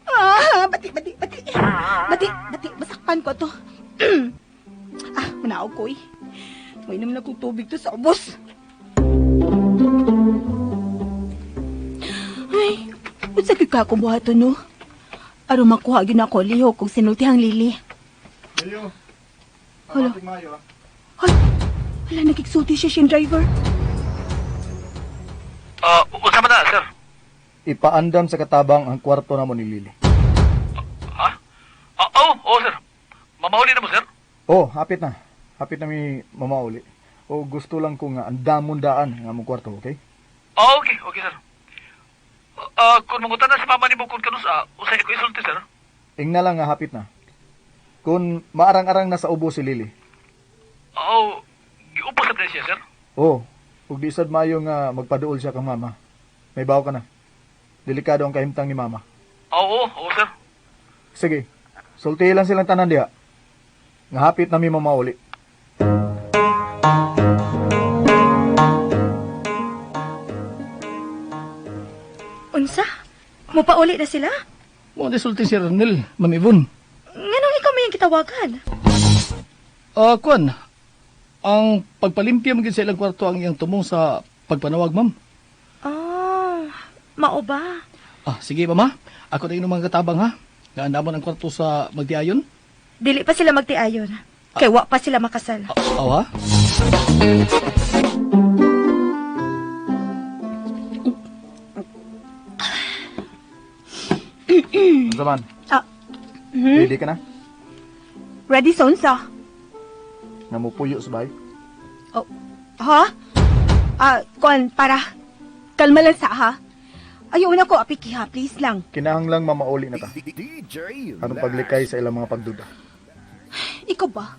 [SPEAKER 5] Ah, bati, bati, bati. Bati, bati, masakpan ko to. Ah, manaog ko eh. May naman akong tubig to sa ubos. Ay, unsa gyud ka akong buhaton no? Aron makuha gyud nako lihok kog sinultihang lili.
[SPEAKER 6] Ayo.
[SPEAKER 5] Hala.
[SPEAKER 6] Ating maayo, ah.
[SPEAKER 5] Ay, hala nagigsulti siya siyang driver.
[SPEAKER 11] Ah, unsa man na, sir?
[SPEAKER 6] Ipaandam sa katabang ang kwarto namo ni Lily.
[SPEAKER 11] Ha? Ah, oh, oh, sir. Mamahuli na mo, sir?
[SPEAKER 6] Oh, hapit na. Hapit na mi mamauli. O gusto lang ko nga andamon daan nga among kwarto, okay?
[SPEAKER 11] Ah, okay, okay, sir. Ah, kung mangutan na si mama nimo kung kanusa, usay ko isulti, sir.
[SPEAKER 6] Ingna lang nga hapit na. Kung maarang-arang na sa ubo si Lily.
[SPEAKER 11] Oh, giupo sa siya, sir.
[SPEAKER 6] Oh, ug di sad maayo nga magpaduol siya kang mama. May bawo ka na. Delikado ang kahimtang ni mama.
[SPEAKER 11] Oo, oo, sir.
[SPEAKER 6] Sige, sultihi lang silang tanan diha. Nga hapit na mi mamauli.
[SPEAKER 3] Unsa? Mupauli na sila?
[SPEAKER 11] Mo sulti si Ranel, Ma'am Yvonne.
[SPEAKER 3] Nganong ikaw may gitawagan?
[SPEAKER 11] Ah, kuan. Ang pagpalimpya mo gyud sa ilang kwarto ang iyang tumong sa pagpanawag, ma'am.
[SPEAKER 3] Ah, mao ba?
[SPEAKER 11] Ah, sige, mama. Ako na inyong mga katabang, ha? Nga andamon ang kwarto sa magdiayon.
[SPEAKER 3] Dili pa sila magtiayon. Kay wa pa sila makasal.
[SPEAKER 11] Aw, ha?
[SPEAKER 6] Unsa man?
[SPEAKER 5] Ah, hmm?
[SPEAKER 6] Ready ka na?
[SPEAKER 5] Ready sa unsa?
[SPEAKER 6] Nga mopuyo sa bahay?
[SPEAKER 5] Oh, ha? Ah, kuan, para. Kalma lang sa ha. Ayaw na ko, apiki ha, please lang.
[SPEAKER 6] Kinahanglang mamauli na ta. Aron paglikay sa ilang mga pagduda.
[SPEAKER 5] Ikaw ba?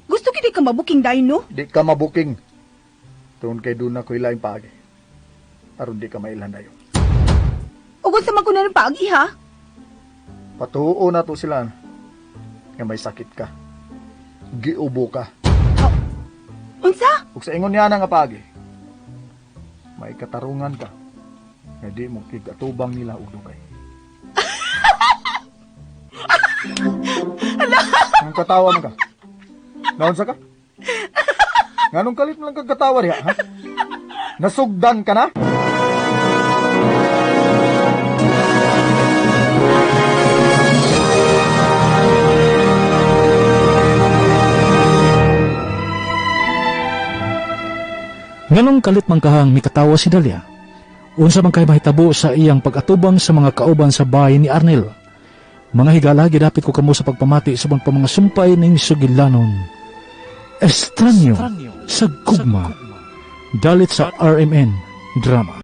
[SPEAKER 5] Gusto kini ka mabuking dayon, no?
[SPEAKER 6] Di ka mabuking. Tungod kay doon na ko ilaing paagi. Aron di ka mailhan dayon.
[SPEAKER 5] Ug unsa man ko na ng paagi ha?
[SPEAKER 6] Patuo na to sila nga may sakit ka. Giubo ka.
[SPEAKER 5] Unsa?
[SPEAKER 6] Ug sa ingon niya na nga paagi, may katarungan ka nga di mo kigatubang nila og dugay.
[SPEAKER 5] Ala!
[SPEAKER 6] Nganong katawa man ka? Naunsa ka? Nganong kalit mo lang kag katawa diha, ha? Nasugdan ka na?
[SPEAKER 2] Nganong kalit man kahang mikatawa si Dalia? Unsa man kay mahitabo sa iyang pag-atubang sa mga kauban sa bahay ni Arnel? Mga higala, gidapit ko kamo sa pagpamati sa pa mga sumpay ning sugilanon. Estranyo sa gugma. Dalit sa RMN Drama.